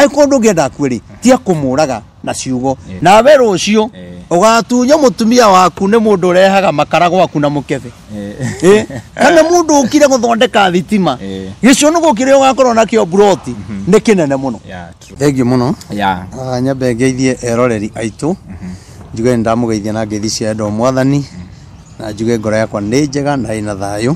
Angĩkorwo ndũngĩenda akue rĩ, tia kũmũraga na ciugo. Nawe rũciũ ũgatunywo mũtumia waku nĩ mũndũ ũrehaga makara gwaku na mũkebe, kana mũndũ ũkire gũthondeka thitima. Gĩconũkũ kĩrĩa ũgakorwo nakĩo mburoti nĩ kĩnene mũno. Yeah, true. Thengiũ mũno. Nyambe ngeithie eroreri aitũ, njuge nĩ ndamũgeithia na ngeithi cia wendo wa Mwathani, na njuge ngoro yakwa nĩ njega na ĩna thayũ,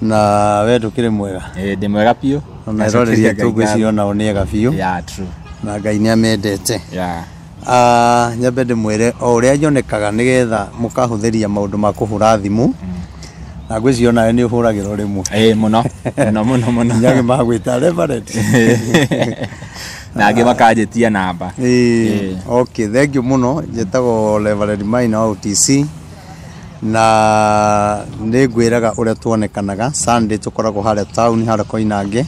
na we ndũkĩrĩ mwega? Ndĩ mwega biũ. Ona eroreri aitũ ngwĩciria onao nĩ ega biũ. Yeah, true. Na Ngai nĩ amendete. Nyambe ndĩmwĩre o ũrĩa nyonekaga nĩgetha mũkahũthĩria maũndũ ma kũhũra thimũ, na ngwĩciria onawe nĩ ũhũragĩrwo rĩmwe. Mũno. Mũno mũno mũno. Nginya magwĩta Reverend. Na angĩ makanjĩtia namba. Okay, thank you mũno. Njĩtagwo Reverend Maina wa OTC, na nĩ ngwĩraga ũrĩa tuonekanaga. Sunday tũkoragwo harĩa town, harĩa Koinange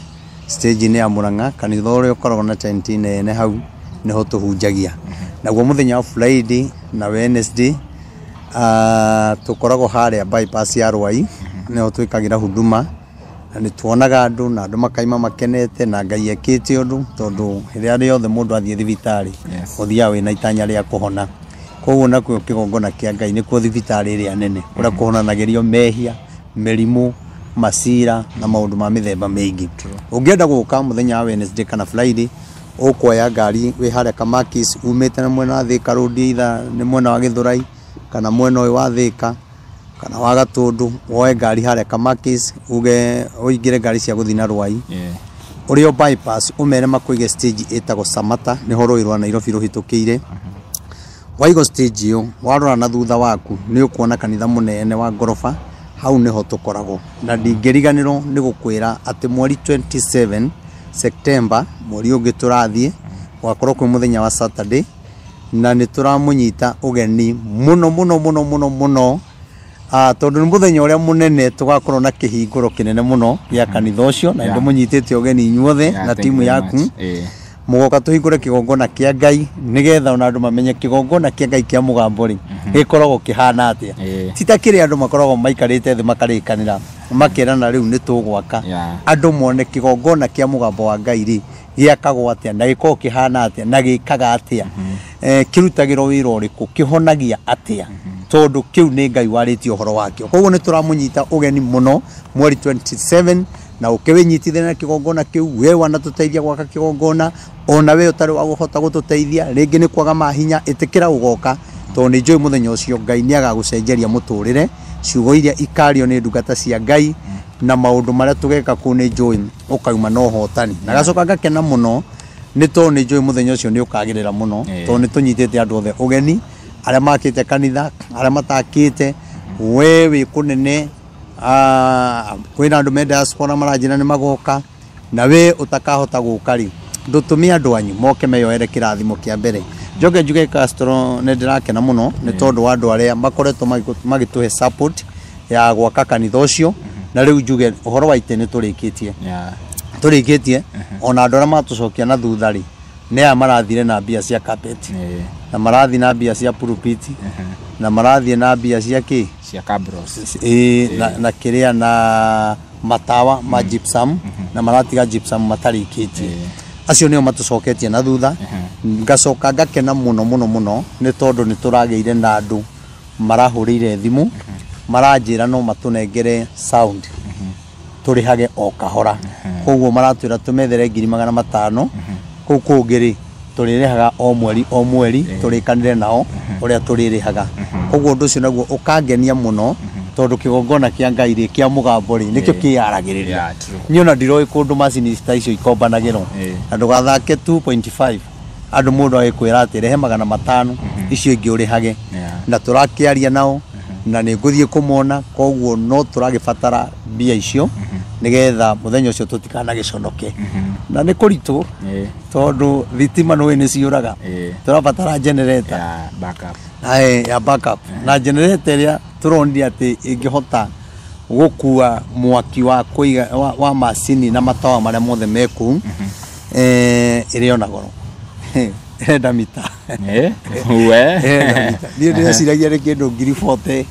stage-inĩ ya Murang'a, kanitha ũrĩa ũkoragwo na tent nene, hau nĩho tũhunjagia. Naguo mũthenya wa Friday na Wednesday, tũkoragwo harĩa bypass ya Rwai, nĩho twĩkagĩra huduma, na nĩ tuonaga andũ na andũ makaima makenete na Ngai ekĩte ũndũ, tondũ rĩrĩa rĩothe mũndũ athiĩ thibitarĩ, ũthiaga wĩna itanya rĩa kũhona. Koguo nakuo kĩgongona kĩa Ngai nĩkuo thibitarĩ ĩrĩa nene, kũrĩa kũhonanagĩrio mehia, mĩrimũ, macira na maũndũ ma mĩthemba mĩingĩ. Ũngĩenda gũka mũthenya wa Wednesday kana Friday, ũkuoya ngari wĩ harĩa Kamakis, umĩte na mwena wa Thika Road, either nĩ mwena wa Gĩthũrai kana mwena ũyũ wa Thika kana wa Gatũndũ, woe ngari harĩa Kamakis, uge ũingĩre ngari cia gũthiĩ na Rwai, ũrĩ o bypass, ũmere makũige stage ĩtagwo Samata, nĩho rũĩ rwa Nairobi rũhĩtũkĩire. Waigwo stage ĩyo, warora na thutha waku nĩ ũkuona kanitha mũnene wa ngoroba, hau nĩho tũkoragwo. Na ndingĩriganĩrwo nĩ gũkwĩra atĩ mweri 27 September, mweri ũngĩ tũrathiĩ, gũgakorwo kwĩ mũthenya wa Saturday, na nĩ tũramũnyita ũgeni mũno mũno mũno mũno mũno, tondũ nĩ mũthenya ũrĩa mũnene tũgakorwo na kĩhingũro kĩnene mũno gĩa kanitha ũcio, na ndĩmũnyitĩte ũgeni inyuothe na Thank you timu very yaku. much. Mũgoka tũhingũre kĩgongona kĩa Ngai, nĩgetha ona andũ mamenye kĩgongona kĩa Ngai kĩa mũgambo rĩ, gĩkoragwo kĩhana atĩa. Ti ta kĩrĩa andũ makoragwo maikarĩte thĩ makarĩkanĩra makerana rĩu nĩ tũgwaka. Andũ mone kĩgongona kĩa mũgambo wa Ngai rĩ, gĩakagwo atĩa na gĩkoragwo kĩhana atĩa na gĩkaga atĩa, kĩrutagĩrwo wĩra ũrĩkũ, kĩhonagia atĩa, tondũ kĩu nĩ Ngai warĩtie ũhoro wakĩo. Koguo nĩ tũramũnyita ũgeni mũno mweri 27, na ũke wĩnyitithanie na kĩgongona kĩu. We wanatũteithia gwaka kĩgongona, ona we ũtarĩ wa gũhota gũtũteithia rĩngĩ nĩ kwaga mahinya, ĩtĩkĩra ũgoka, tondũ nĩ njũĩ mũthenya ũcio Ngai nĩ agagũcenjeria mũtũrĩre. Ciugo iria ikario nĩ ndungata cia Ngai na maũndũ marĩa tũgeka kũu, nĩ njũĩ ũkauma na ũhotani. Na gacoka ngakena mũno nĩ tondũ nĩ njũĩ mũthenya ũcio nĩ ũkagĩrĩra mũno, tondũ nĩ tũnyitĩte andũ othe ũgeni, arĩa makĩte kanitha, arĩa matakĩte. We wĩ kũnene, kwĩna andũ me diaspora maranjĩra nĩ magoka, na we ũtakahota gũka rĩ, ndũtũme andũ anyu moke meyoere kĩrathimo kĩa mbere. Njoke njuge Castro, nĩ ndĩrakena mũno nĩ tondũ wa andũ arĩa makoretwo magĩtũhe support ya gwaka kanitha ũcio. Na rĩu njuge ũhoro wa itĩ nĩ tũrĩkĩtie, tũrĩkĩtie. Ona andũ arĩa matũcokia na thutha rĩ, nĩ aya marathire na mbia cia carpet, na marathiĩ na mbia cia pulpit, na marathiĩ na mbia cia kĩ? Cia cabros. Ĩĩ, na kĩrĩa na matawa ma gypsum, na maratiga gypsum matarĩkĩtie. Acio nĩo matũcoketie na thutha. Ngacoka ngakena mũno mũno mũno nĩ tondũ nĩ tũragĩire na andũ marahũrĩire thimũ maranjĩra no matũnengere sound tũrĩhage o kahora. Koguo maratwĩra tũmethere 500,000, kũu kũngĩ rĩ, tũrĩrĩhaga o mweri o mweri, tũrĩkanĩre nao ũrĩa tũrĩrĩhaga. Koguo ũndũ ũcio naguo ũkangenia mũno, tondũ kĩgongona kĩa Ngai rĩ, kĩa mũgambo rĩ, nĩkĩo kĩyaragĩrĩria. Yeah, true. Niĩ ona ndiroĩ kũndũ macini ta icio ikombanagĩrwo. Na ndũgathake 2.5, andũ mũndũ agĩkwĩra atĩ rehe 500, icio ingĩ ũrĩhage. Na tũrakĩaria nao na nĩ ngũthiĩ kũmona, koguo no tũragĩbatara mbia icio nĩgetha mũthenya ũcio tũtikanagĩconoke. Na nĩ kũritũ, tondũ thitima nĩũĩ nĩ ciũraga. Tũrabatara generator. Yeah, backup. Ae, ya backup. Na generator ĩrĩa tũronire atĩ ĩngĩhota gũkua mwaki wa kũiga wa macini na matawa marĩa mothe me kũu, ĩrĩ ona goro. Ĩrenda mita. We. Ĩrenda mita. Niĩ ndĩreciragia nĩ kĩndũ ngiri 40,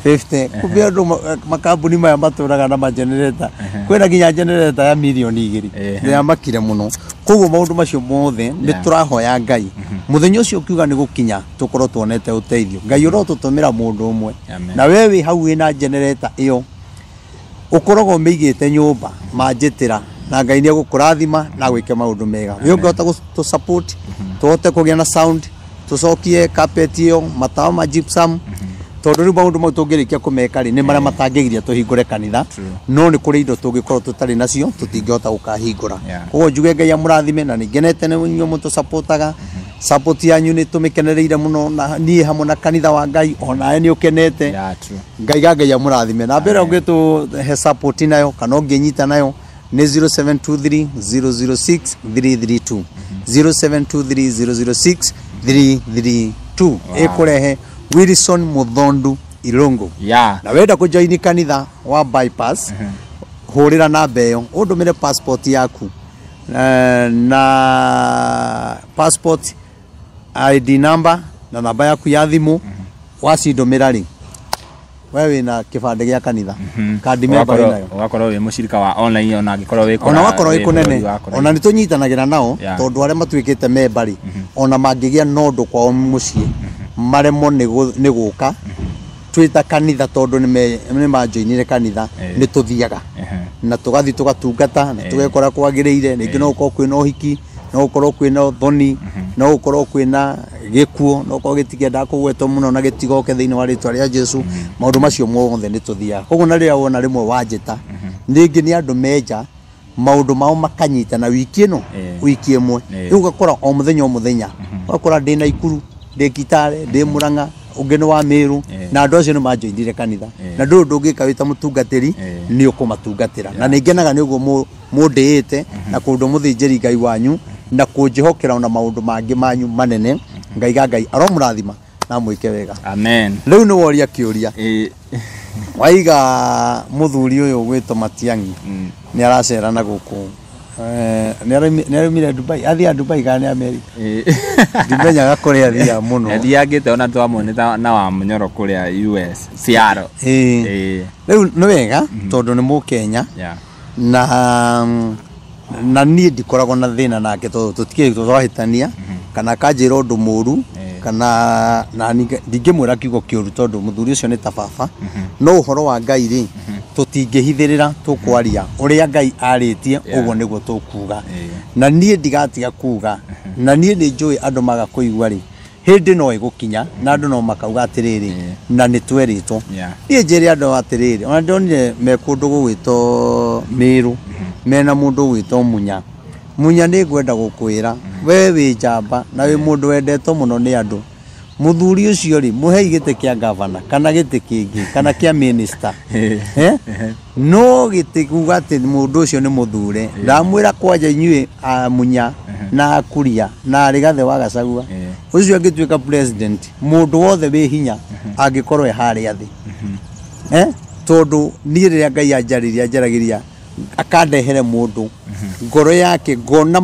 50. Kumbe andũ makambuni maya matũraga na majenereta. Kwĩna nginya jenereta ya mirioni 2. Nĩyamakire mũno. Koguo maũndũ macio mothe nĩ tũrahoya Ngai. Mũthenya ũcio ũkiuga nĩ gũkinya tũkorwo tuonete ũteithio. Ngai ũrotũtũmĩra mũndũ ũmwe. Amen. Na we wĩ hau wĩna jenereta ĩyo ũkoragwo ũmĩigĩte nyũmba manjĩtĩra na Ngai nĩ egũkũrathima na gwĩke maũndũ mega. We ũngĩhota gũtũ support tũhote kũgĩa na sound, tũcokie carpet ĩyo, matawa ma gypsum, tondũ rĩu maũndũ mau tũngĩrĩkia kũmeka rĩ, nĩ marĩa matangĩgiria tũhingũre kanitha. No nĩ kũrĩ indo tũngĩkorwo tũtarĩ nacio tũtingĩhota gũkahingũra. Koguo njuge Ngai amũrathime na nĩ ngenete nĩ inyuĩ mũtũsupportaga. Support yanyu nĩ tũmĩkenereire mũno, na niĩ hamwe na kanitha wa Ngai onawe nĩ ũkenete. Yeah, true. Ngai ga Ngai amũrathime. Na mbere ũngĩtũhe support nayo kana ũngĩnyita nayo nĩ 0723 006 332, 0723 006 332. Ĩkũrehe Wilson Muthondu Irungu. Na wenda kũjoini kanitha wa bypass, hũrĩra namba ĩyo, ũndũmĩre passport yaku, na passport, ID number na namba yaku ya thimũ. Wacindũmĩra rĩ, we wĩna kĩbandĩ gĩa kanitha, kandi member wĩnayo. Ũgakorwo wĩ mũcirika wa online ona angĩkorwo wĩ Ona wakorwo wĩ wĩ kũnene, bũrũri wa kũraihu. Ona nĩ tũnyitanagĩra nao, tondũ arĩa matuĩkĩte memba rĩ, ona mangĩgĩa na ũndũ kwao mũciĩ maremwo nĩ gũka twĩ ta kanitha, tondũ nĩ manjoinire kanitha, nĩ tũthiaga na tũgathiĩ tũgatungata na tũgekora kwagĩrĩire. Rĩngĩ no gũkorwo kwĩna ũhiki, no gũkorwo kwĩna ũthoni, no gũkorwo kwĩna gĩkuũ, no gũkorwo gĩtikĩendaga kũgwetwo mũno na gĩtigoke thĩinĩ wa rĩtwa rĩa Jesu. Maũndũ macio mothe nĩ tũthiaga. Koguo na rĩrĩa wona rĩmwe wanjĩta, rĩngĩ nĩ andũ menja maũndũ mao makanyitana wiki ĩno, wiki ĩmwe. Rĩu ũgakora o mũthenya o mũthenya ũgakora ndĩ Naikuru, ndĩ Kitale, ndĩ Murang'a, ũngĩ nĩ wa Meru, na andũ acio nĩ manjoinire kanitha. Na ndũrĩ ũndũ ũngĩka wĩ ta mũtungatĩri, nĩ ũkũmatungatĩra. Na nĩ ngenaga nĩ ũguo mũndĩĩte na kũndũ mũthĩnjĩri Ngai wanyu na kũnjĩhokera ona maũndũ mangĩ manyu manene. Ngai ga Ngai aromũrathima na mwĩke wega. Amen. Rĩu nĩ woria kĩũria, waiga mũthuri ũyũ ũgwĩtwo Matiang'i nĩ aracera na gũkũ. Nĩ araumire Dubai, athiaga Dubai kana nĩ America? Ndimenyaga kũrĩa athiaga mũno. Athiangĩte ona twamuonete na wa Mũnyoro kũrĩa US Seattle. Rĩu nĩ wega tondũ nĩ Mũkenya, na niĩ ndikoragwo na thĩna nake tondũ tũtikĩrĩ twahĩtania kana akanjĩra ũndũ mũru, kana na ndingĩmwĩra kiugo kĩũru tondũ mũthuri ũcio nĩ ta baba. No ũhoro wa Ngai rĩ, tũtingĩhithĩrĩra, tũkwaria ũrĩa Ngai arĩtie, ũguo nĩguo tũkuga. Na niĩ ndigatiga kuga, na niĩ nĩ njũĩ andũ maga kũigua rĩ, hĩndĩ no ĩgũkinya na andũ no makauga atĩrĩrĩ, na nĩ twerĩtwo. Niĩ njĩre andũ atĩrĩrĩ, ona ndonire me kũndũ gũgwĩtwo Mĩrũ mena mũndũ ũgwĩtwo Munya. Munya, nĩ ngwenda gũkwĩra we wĩ njamba na wĩ mũndũ wendetwo mũno nĩ andũ. Mũthuri ũcio rĩ, mũhei gĩtĩ kĩa gavana kana gĩtĩ kĩngĩ kana kĩa minister. Eh? No gĩtĩ kuga atĩ mũndũ ũcio nĩ mũthure, ndamwĩra kwanja inyuĩ a Munya na Akuria na Rigathĩ wa Gachagua, ũcio angĩtuĩka president, mũndũ wothe wĩ hinya angĩkorwo e harĩa thĩ. Eh? Tondũ niĩ rĩrĩa Ngai anjarĩria, anjaragĩria akandehere mũndũ ngoro yake, ngona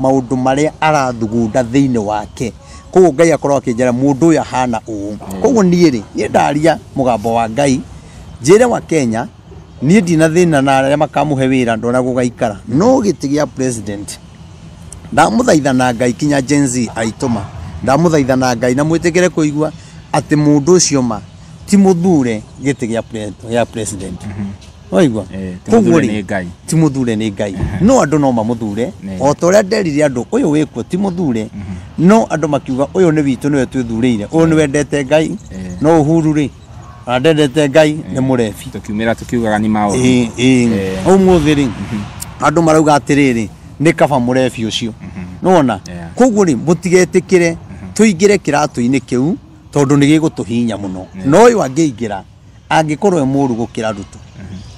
maũndũ marĩa arathugunda thĩinĩ wake. Koguo Ngai akorwo akĩnjara mũndũ ũyũ ahana ũũ. Koguo niĩ rĩ, niĩ ndaria mũgambo wa Ngai, njĩre wa Kenya niĩ ndina thĩna na arĩa makamũhe wĩra ndona gũgaikara. No gĩtĩ gĩa president, ndamũthaitha na Ngai, kinya Gen Z aitũma, ndamũthaitha na Ngai na mwĩtĩkĩre kũigua atĩ mũndũ ũcio ma ti mũthure gĩtĩ gĩa president. Waigua? Ti Koguo mũthure rĩ, nĩ Ngai. Ti mũthure nĩ Ngai, no andũ no mamũthure. O ta ũrĩa nderire andũ ũyũ wĩkuo ti mũthure, no andũ makiuga ũyũ nĩ witũ, nĩwe twĩthurĩire, ũyũ nĩ wendete Ngai. No Uhuru rĩ, ona ndendete Ngai, nĩ mũrebi. Tũkiumĩra tũkiugaga nĩ maũndũ. Ĩĩ. Ũmũthĩ rĩ, andũ marauga atĩrĩrĩ, nĩ kaba mũrebi ũcio nĩwona. Koguo rĩ, mũtigetĩkĩre tũingĩre kĩratũ-inĩ kĩu tondũ nĩ gĩgũtũhinya mũno. No ũyũ angĩingĩra angĩkorwo e mũru gũkĩra Ruto.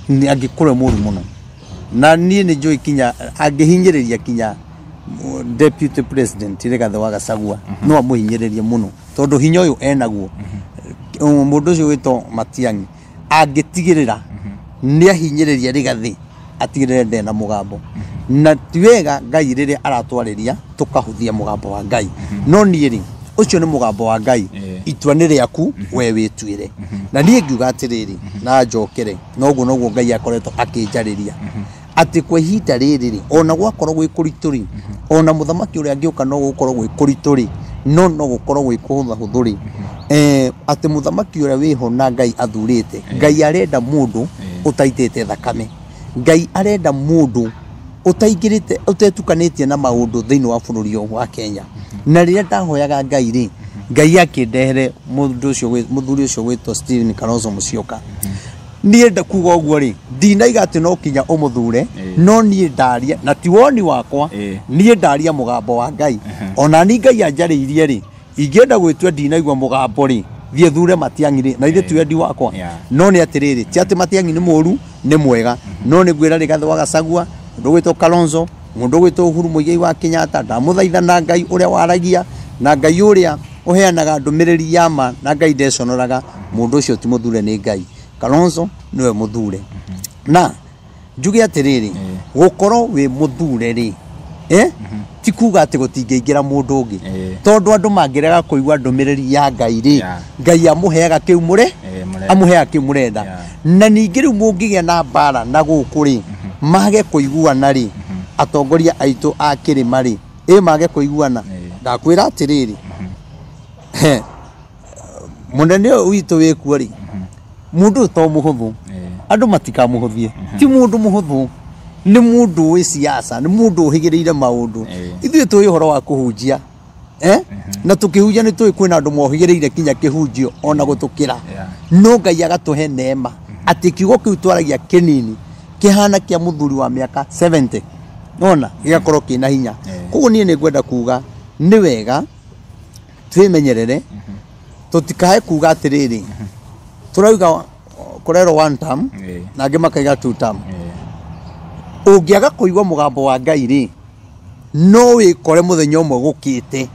Nĩ angĩkorwo e mũru mũno, na niĩ nĩ njũĩ kinya angĩhinyĩrĩria kinya deputy president Rigathĩ wa Gachagua, no amũhinyĩrĩrie mũno tondũ hinya ũyũ enaguo. Mũndũ ũcio wĩtwo Matiang'i angĩtigĩrĩra nĩ ahinyĩrĩria Rigathĩ, atigĩrĩre ndena mũgambo. Na ti wega Ngai rĩrĩa aratwarĩria tũkahũthia mũgambo wa Ngai. No niĩ rĩ, ũcio nĩ mũgambo wa Ngai, itua nĩ rĩaku, we wĩtuĩre. Na niĩ ngiuga atĩrĩrĩ, na njokere, noguo noguo Ngai akoretwo akĩnjarĩria atĩ kwa ihinda rĩrĩ rĩ, ona gwakorwo gwĩ kũritũ rĩ, ona mũthamaki ũrĩa angĩũka no gũkorwo gwĩ kũritũ rĩ, no no gũkorwo gwĩ kũhũthahũthũ rĩ, atĩ mũthamaki ũrĩa wĩho na Ngai athurĩte, Ngai arenda mũndũ ũtaitĩte thakame, Ngai arenda mũndũ ũtaingĩrĩte ũtetukanĩtie na maũndũ thĩinĩ wa bũrũri ũyũ wa Kenya. Na rĩrĩa ndahoyaga Ngai rĩ, Ngai akĩndehere mũndũ ũcio mũthuri ũcio gwĩtwo Stephen Kalonzo Musyoka. Niĩ ndakuga ũguo rĩ, ndinaiga atĩ no kinya ũmũthure, no niĩ ndaria na ti woni wakwa, niĩ ndaria mũgambo wa Ngai. Ona ni Ngai anjarĩirie rĩ, ingĩenda gwĩtua ndinaigua mũgambo rĩ, thiĩ thure Matiang'i rĩ, na ithe ti wendi wakwa. No nĩ atĩrĩrĩ, ti atĩ Matiang'i nĩ mũru, nĩ mwega, no nĩ ngwĩra Rigathĩ wa Gachagua, mũndũ ũgwĩtwo Kalonzo, mũndũ ũgwĩtwo Uhuru Muigai wa Kenyatta, ndamũthaitha na Ngai ũrĩa waragia, na Ngai ũrĩa ũheanaga ndũmĩrĩri ya ma, na Ngai ndeconoraga, mũndũ ũcio ti mũthure nĩ Ngai. Kalonzo nĩwe mũthure. Na njuge atĩrĩrĩ, gũkorwo wĩ mũthure rĩ, ti kuga atĩ gũtingĩingĩra mũndũ ũngĩ, tondũ andũ mangĩrega kũigua ndũmĩrĩri ya Ngai rĩ, Ngai amũheaga kĩu mũre, amũheaga kĩu mũrenda. Na ningĩ rĩu mũngĩgĩa na mbara na gũkũ rĩ, mage kũiguana rĩ, atongoria aitũ a kĩrĩma rĩ, mage kũiguana, ndakwĩra atĩrĩrĩ, mũnene ũyũ witũ wĩkuo rĩ, mũndũ ũyũ to mũhũthũ, andũ matikamũhũthie, ti mũndũ mũhũthũ, nĩ mũndũ wĩ siasa, nĩ mũndũ ũhĩgĩrĩire maũndũ. Ithuĩ tũĩ ũhoro wa kũhunjia, na tũkĩhunjia nĩ tũĩ kwĩna andũ mohĩgĩrĩire kinya kĩhunjio ona gũtũkĩra, no Ngai agatũhe neema atĩ kiugo kĩu twaragia kĩnini kĩhana kĩa mũthuri wa mĩaka 70, nona gĩgakorwo kĩna hinya. Koguo niĩ nĩ ngwenda kuga nĩ wega twĩmenyerere, tũtikae kuga atĩrĩrĩ, tũrauga kũrerwo one term, na angĩ makaiga two term. Ũngĩaga kũigua mũgambo wa Ngai rĩ, no wĩkore mũthenya ũmwe gũkĩte,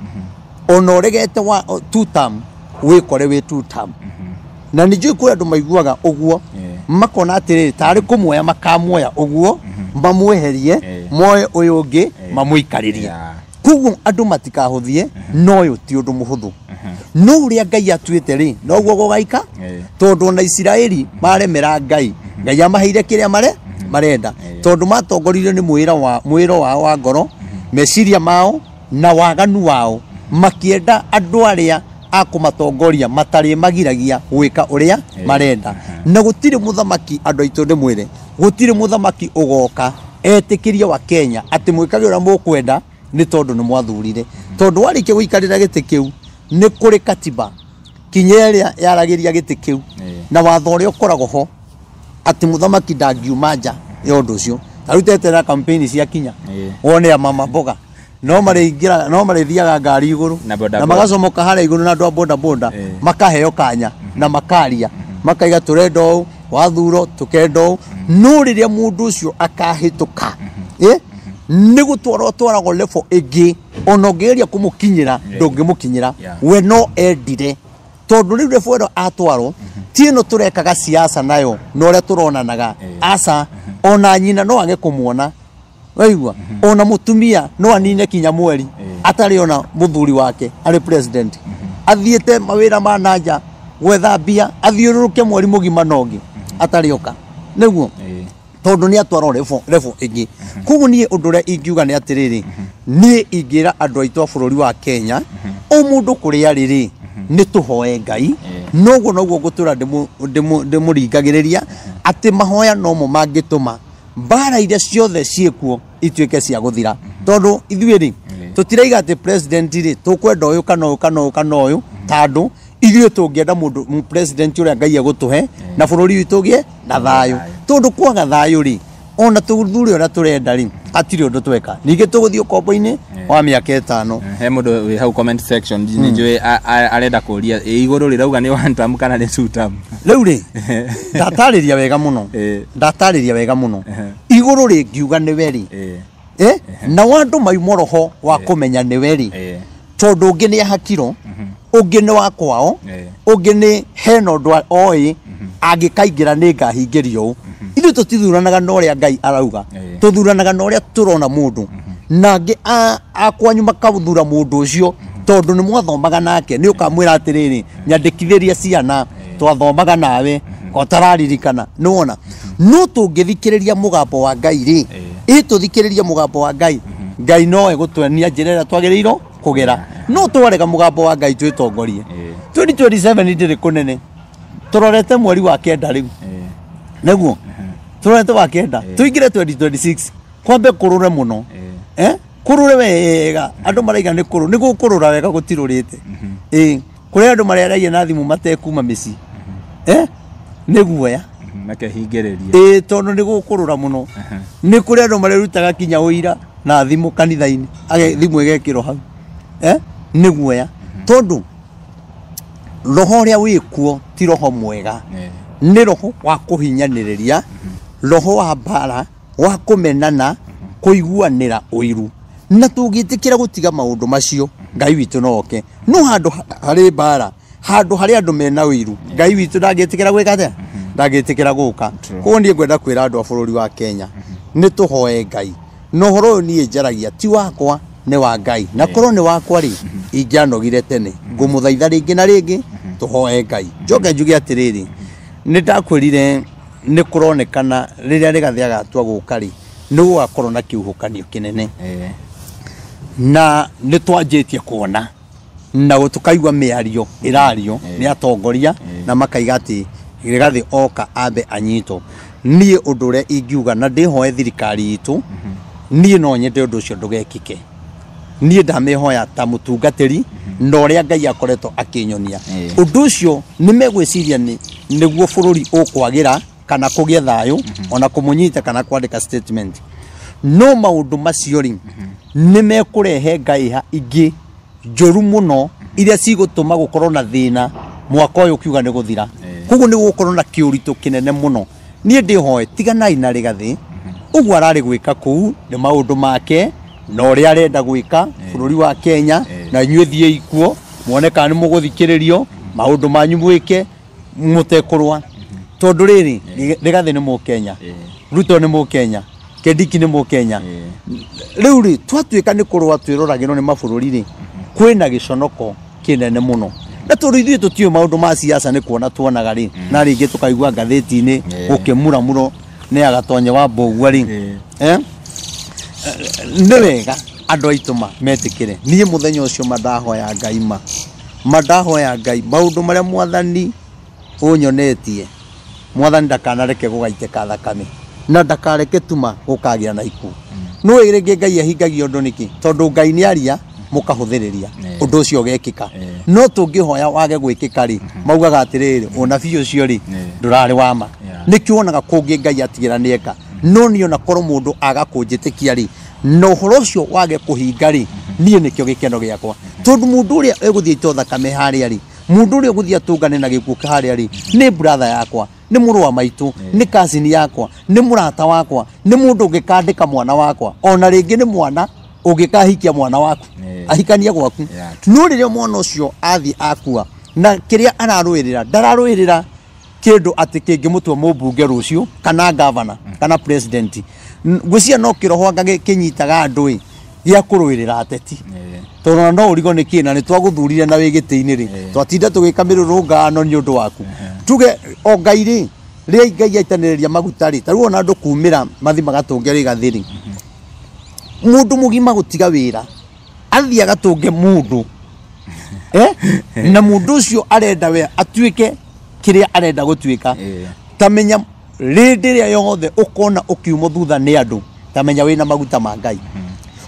ona ũregete wa two term, wĩkore wĩ two term. Na nĩ njũĩ kwĩ andũ maiguaga ũguo, makona atĩrĩrĩ, tarĩ kũmuoya makamuoya ũguo, mamweherie, moe ũyũ ũngĩ, mamũikarĩrie. Koguo andũ matikahũthie, no ũyũ ti ũndũ mũhũthũ. No ũrĩa Ngai atuĩte rĩ, noguo gũgaika, tondũ ona Isiraeli maremera Ngai, Ngai amaheire kĩrĩa marenda, tondũ matongoririo nĩ mwĩro wao wa ngoro, meciria mao na waganu wao, makĩenda andũ arĩa a kũmatongoria matarĩ magiragia gwĩka ũrĩa marenda. Na gũtirĩ mũthamaki, andũ aitũ ndĩmwĩre, gũtirĩ mũthamaki ũgoka etĩkĩrie wa Kenya atĩ mwĩkage ũrĩa mũkwenda nĩ tondũ nĩ mwathurire. Tondũ warĩkia gũikarĩra gĩtĩ kĩu, nĩ kũrĩ katiba kinya ĩrĩa yaragĩria gĩtĩ kĩu, na watho ũrĩa ũkoragwo ho atĩ mũthamaki ndangiuma nja ya ũndũ ũcio. Ta rĩu tetera campaign cia kinya, wone ya mama mboga, no marĩingĩra, no marĩthiaga ngari igũrũ, Na boda na boda. magacomoka harĩa igũrũ na andũ a boda boda, makaheo kanya na makaria, makaiga tũrenda ũũ, wathuro tũkenda ũũ. No rĩrĩa mũndũ ũcio akahĩtũka, nĩ gũtwarwo atwaragwo level ĩngĩ, ona ũngĩgeria kũmũkinyĩra, ndũngĩmũkinyĩra. We no endire, tondũ rĩu level ĩno atwarwo, ti ĩno tũrekaga siasa nayo, na ũrĩa tũronanaga. Aca, ona nyina no age kũmuona, waigua? Ona mũtumia no anine kinya mweri atarĩ ona mũthuri wake arĩ president, athiĩte mawĩra ma nanja gwetha mbia, athiũrũrũke mweri mũgima na ũngĩ atarĩ oka, nĩguo? Tondũ nĩ atwarwo level ĩngĩ. Koguo niĩ ũndũ ũrĩa ingiuga nĩ atĩrĩrĩ, niĩ ingĩra andũ aitũ a bũrũri wa Kenya, o mũndũ kũrĩa arĩ rĩ, nĩ tũhoe Ngai. Noguo noguo ngũtũra ndĩmũringagĩrĩria atĩ mahoya nomo mangĩtũma mbara iria ciothe ciĩkuo ituĩke cia gũthira. Tondũ ithuĩ rĩ, tũtiraiga atĩ president rĩ, tũkwenda ũyũ kana ũyũ kana ũyũ kana ũyũ, tondũ ithuĩ tũngĩenda mũndũ president ũrĩa Ngai egũtũhe na bũrũri witũ ũgĩe na thayũ. Tondũ kwaga thayũ rĩ, ona tũthure ũrĩa tũrenda rĩ, hatirĩ ũndũ tweka. Ningĩ tũgũthiĩ ũkombo-inĩ wa mĩaka ĩtano. He mũndũ wĩ hau comment section, nĩ njũĩ arenda kũria, igũrũ rĩrauga nĩ one term kana nĩ two term? Rĩu rĩ, ndatarĩria wega mũno. Ndatarĩria wega mũno. Igũrũ rĩngiuga nĩwe rĩ. Na andũ mauma roho wa kũmenya nĩwe rĩ. Tondũ ũngĩ nĩ ahakirwo, ũngĩ nĩ wa kwao, ũngĩ nĩ hena ũndũ oĩ, angĩkaingĩra nĩ ngahingĩrio ũũ. Ithuĩ tũtithuranaga na ũrĩa Ngai arauga. Tũthuranaga na ũrĩa tũrona mũndũ na angĩ a kwanyu makathura mũndũ ũcio tondũ nĩ mwathomaga nake nĩ ũkamwĩra atĩrĩrĩ nyandĩkithĩria ciana twathomaga nawe ũtararirikana nĩ wona no tũngĩthikĩrĩria mũgambo wa Ngai rĩ ĩ tũthikĩrĩrie mũgambo wa Ngai Ngai no egũtuonia njĩra ĩrĩa twagĩrĩirwo kũgera no twarega mũgambo wa Ngai twĩtongorie 2027 ndĩrĩ kũnene tũrorete mweri wa 9 rĩu nĩguo tũrorete wa 9 tũingĩre 2026 kwambe kũrũre mũno kũrũre wega andũ maraiga nĩ kũrũ nĩ gũkũrũra wega gũtirũrĩte ĩ kũrĩ andũ marĩaragia na thimũ matekuma mĩciĩ nĩ guoya makehingĩrĩria ĩ tondũ nĩ gũkũrũra mũno nĩ kũrĩ andũ marĩrutaga kinya ũira na thimũ kanitha-inĩ thimũ ĩgekĩrwo hau nĩ guoya tondũ roho ũrĩa wĩkuo ti roho mwega nĩ roho wa kũhinyanĩrĩria roho wa mbara wa kũmenana kũiguanĩra ũiru na tũngĩtĩkĩra gũtiga maũndũ macio Ngai witũ no oke no handũ harĩ mbara handũ harĩ andũ mena ũiru Ngai witũ ndangĩtĩkĩra gwĩka atĩa ndangĩtĩkĩra gũka koguo niĩ ngwenda kwĩra andũ a bũrũri wa Kenya nĩ tũhoe Ngai na ũhoro ũyũ niĩ njaragia ti wakwa nĩ wa Ngai na korwo nĩ wakwa rĩ ingĩanogire tene ngũmũthaitha rĩngĩ na rĩngĩ tũhoe Ngai njoke njuge atĩrĩrĩ nĩ ndakwĩrire nĩ kũronekana rĩrĩa Rigathĩ agatua gũka rĩ nĩ gũgakorwo na kĩhuhũkanio kĩnene na nĩ twanjĩtie kuona na tũkaigua mĩario ĩrario nĩ atongoria na makaiga atĩ Rigathĩ oka ambe anyitwo niĩ ũndũ ũrĩa ingiuga na ndĩhoe thirikari itũ niĩ no nyende ũndũ ũcio ndũgekĩke niĩ ndamĩhoya ta mũtungatĩri na ũrĩa Ngai akoretwo akĩnyonia ũndũ ũcio nĩ megwĩciria nĩguo bũrũri ũkwagĩra kana kũgĩa thayũ ona kũmũnyita kana kwandĩka statement no maũndũ macio rĩ nĩ mekũrehe ngaiha ingĩ njũru mũno iria cigũtũma gũkorwo na thĩna mwaka ũyũ ũkiuga nĩ gũthira koguo nĩ gũgũkorwo na kĩũritũ kĩnene mũno niĩ ndĩhoe tiganai na Rigathĩ ũguo ararĩ gwĩka kũu nĩ maũndũ make na ũrĩa arenda gwĩka bũrũri wa Kenya na inyuĩ thiĩi kuo muone kana nĩ mũgũthikĩrĩrio maũndũ manyu mwĩke mũtekũrũa tondũ rĩrĩ Rigathĩ nĩ mũkenya Ruto nĩ mũkenya Kindiki nĩ mũkenya rĩu rĩ twatuĩka nĩ kũrũa twĩroragĩrwo nĩ mabũrũri rĩ kwĩna gĩconoko kĩnene mũno na tondũ ithuĩ tũtiũĩ maũndũ ma siasa nĩ kuona tuonaga rĩ na rĩngĩ tũkaigua ngathĩti-inĩ gũkĩmuramuro nĩ agatonye wa mbũgua rĩ nĩ wega andũ aitũ ma metĩkĩre niĩ mũthenya ũcio mandahoya Ngai ma mandahoya Ngai maũndũ marĩa mwathani ũnyonetie mwathani ndakanareke gũgaitĩka thakame na ndakareke tuma gũkagĩa na ikuũ no rĩngĩ Ngai ahingagia ũndũ nĩkĩ tondũ Ngai nĩ aria mũkahũthĩrĩria ũndũ ũcio ũgekĩka no tũngĩhoya wage gwĩkĩka rĩ maugaga atĩrĩrĩ ũnabii ũcio rĩ ndũrarĩ wa ma nĩkĩo wonaga kũngĩ Ngai atigĩra nĩeka no niĩ ona korwo mũndũ aga kũnjĩtĩkia rĩ na ũhoro ũcio wage kũhinga rĩ niĩ nĩkĩo gĩkeno gĩakwa tondũ mũndũ ũrĩa egũthiĩ aitwo thakame harĩa rĩ mũndũ ũrĩa ũgũthiĩ atũngane na gĩkuũ harĩa rĩ nĩ brother yakwa nĩ mũrũ wa maitũ nĩ cousin yakwa nĩ mũrata wakwa nĩ mũndũ ũngĩkandĩka mwana wakwa ona rĩngĩ nĩ mwana ũngĩkahikia mwana waku ahikanie gwaku no rĩrĩa mwana ũcio athiĩ akua na kĩrĩa ararũĩrĩra ndararũĩrĩra kĩndũ atĩ kĩngĩmũtua mũmbunge rũciũ kana gavana kana president ngwĩciria no kĩroho anga kĩnyitaga andũ ĩ gĩa kũrũĩrĩra ateti tondũ no ũrigo nĩ kĩ na nĩ twagũthurire na wĩ gĩtĩ-inĩ rĩ twatinda tũgĩka mĩrũrũngano nĩ ũndũ waku tuge o Ngai rĩ rĩrĩa Ngai aitanĩrĩria maguta rĩ ta rĩu ona andũ kumĩra mathi magatũnge Rigathĩ rĩ mũndũ mũgima gũtiga wĩra athiĩ agatũnge mũndũ na mũndũ ũcio arenda we atuĩke kĩrĩa arenda gũtuĩka ta menya rĩndĩ ĩrĩa yothe ũkona ũkiumwo thutha nĩ andũ ta menya wĩna maguta ma Ngai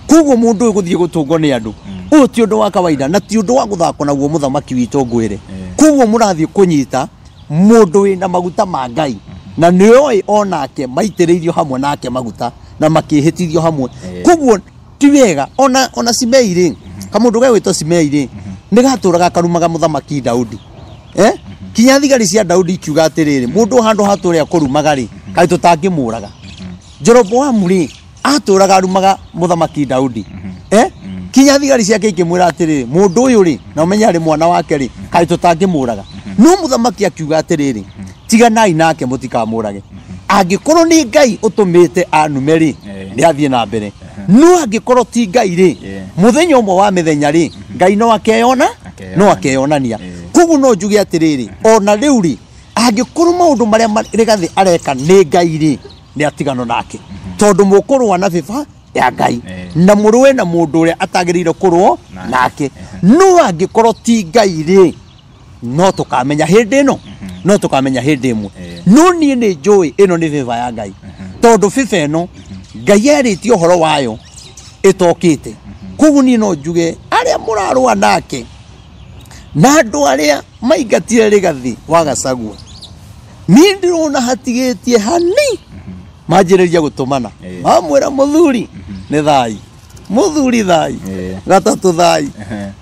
koguo mũndũ ũyũ gũthiĩ gũtũngwo nĩ andũ ũyũ ti ũndũ wa kawaida na ti ũndũ wa gũthakwo naguo mũthamaki witũ ngwĩre koguo mũrathiĩ kũnyita mũndũ wĩna maguta ma Ngai na nĩoĩ onake maitĩrĩirio hamwe nake maguta na makĩhĩtithio hamwe koguo ti wega ona Simei rĩ kamũndũ gegwĩtwo Simei rĩ nĩ gatũraga karumaga mũthamaki Daudi kinya thigari cia Daudi ikiuga atĩrĩrĩ mũndũ handũ hatũrĩa kũrumaga rĩ kaĩ tũtangĩmũraga Jeroboamu rĩ atũraga arumaga mũthamaki Daudi kinya thigari ciake ikĩmwĩra atĩrĩrĩ mũndũ ũyũ rĩ na ũmenye arĩ mwana wake rĩ kaĩ tũtangĩmũraga no mũthamaki akiuga atĩrĩrĩ tiganai nake mũtikamũrage angĩkorwo nĩ Ngai ũtũmĩte anume rĩ Nĩ athiĩ na mbere. No angĩkorwo ti Ngai rĩ, mũthenya ũmwe wa mĩthenya rĩ, Ngai no akeyona, no akeyonania. Koguo no njuge atĩrĩrĩ, ona rĩu rĩ, angĩkorwo maũndũ marĩa Rigathĩ areka nĩ Ngai rĩ, nĩ atigano nake. Tondũ mũkũrũa na bĩba ya Ngai na mũrũe na mũndũ ũrĩa atagĩrĩire kũrũo nake. No angĩkorwo ti Ngai rĩ, no tũkamenya hĩndĩ ĩno, no tũkamenya hĩndĩ ĩmwe. No niĩ nĩ njũĩ ĩno nĩ bĩba ya Ngai, tondũ bĩba ĩno Ngai erĩtie ũhoro wayo ĩtokĩte. Koguo niĩ no njuge arĩa mũrarũa nake na andũ arĩa maingatire Rigathĩ wa Gachagua, niĩ ndĩrona hatigĩtie hani manjĩrĩria gũtũmana, mamwĩra mũthuri nĩ thai, mũthuri thai, gatatũ thai,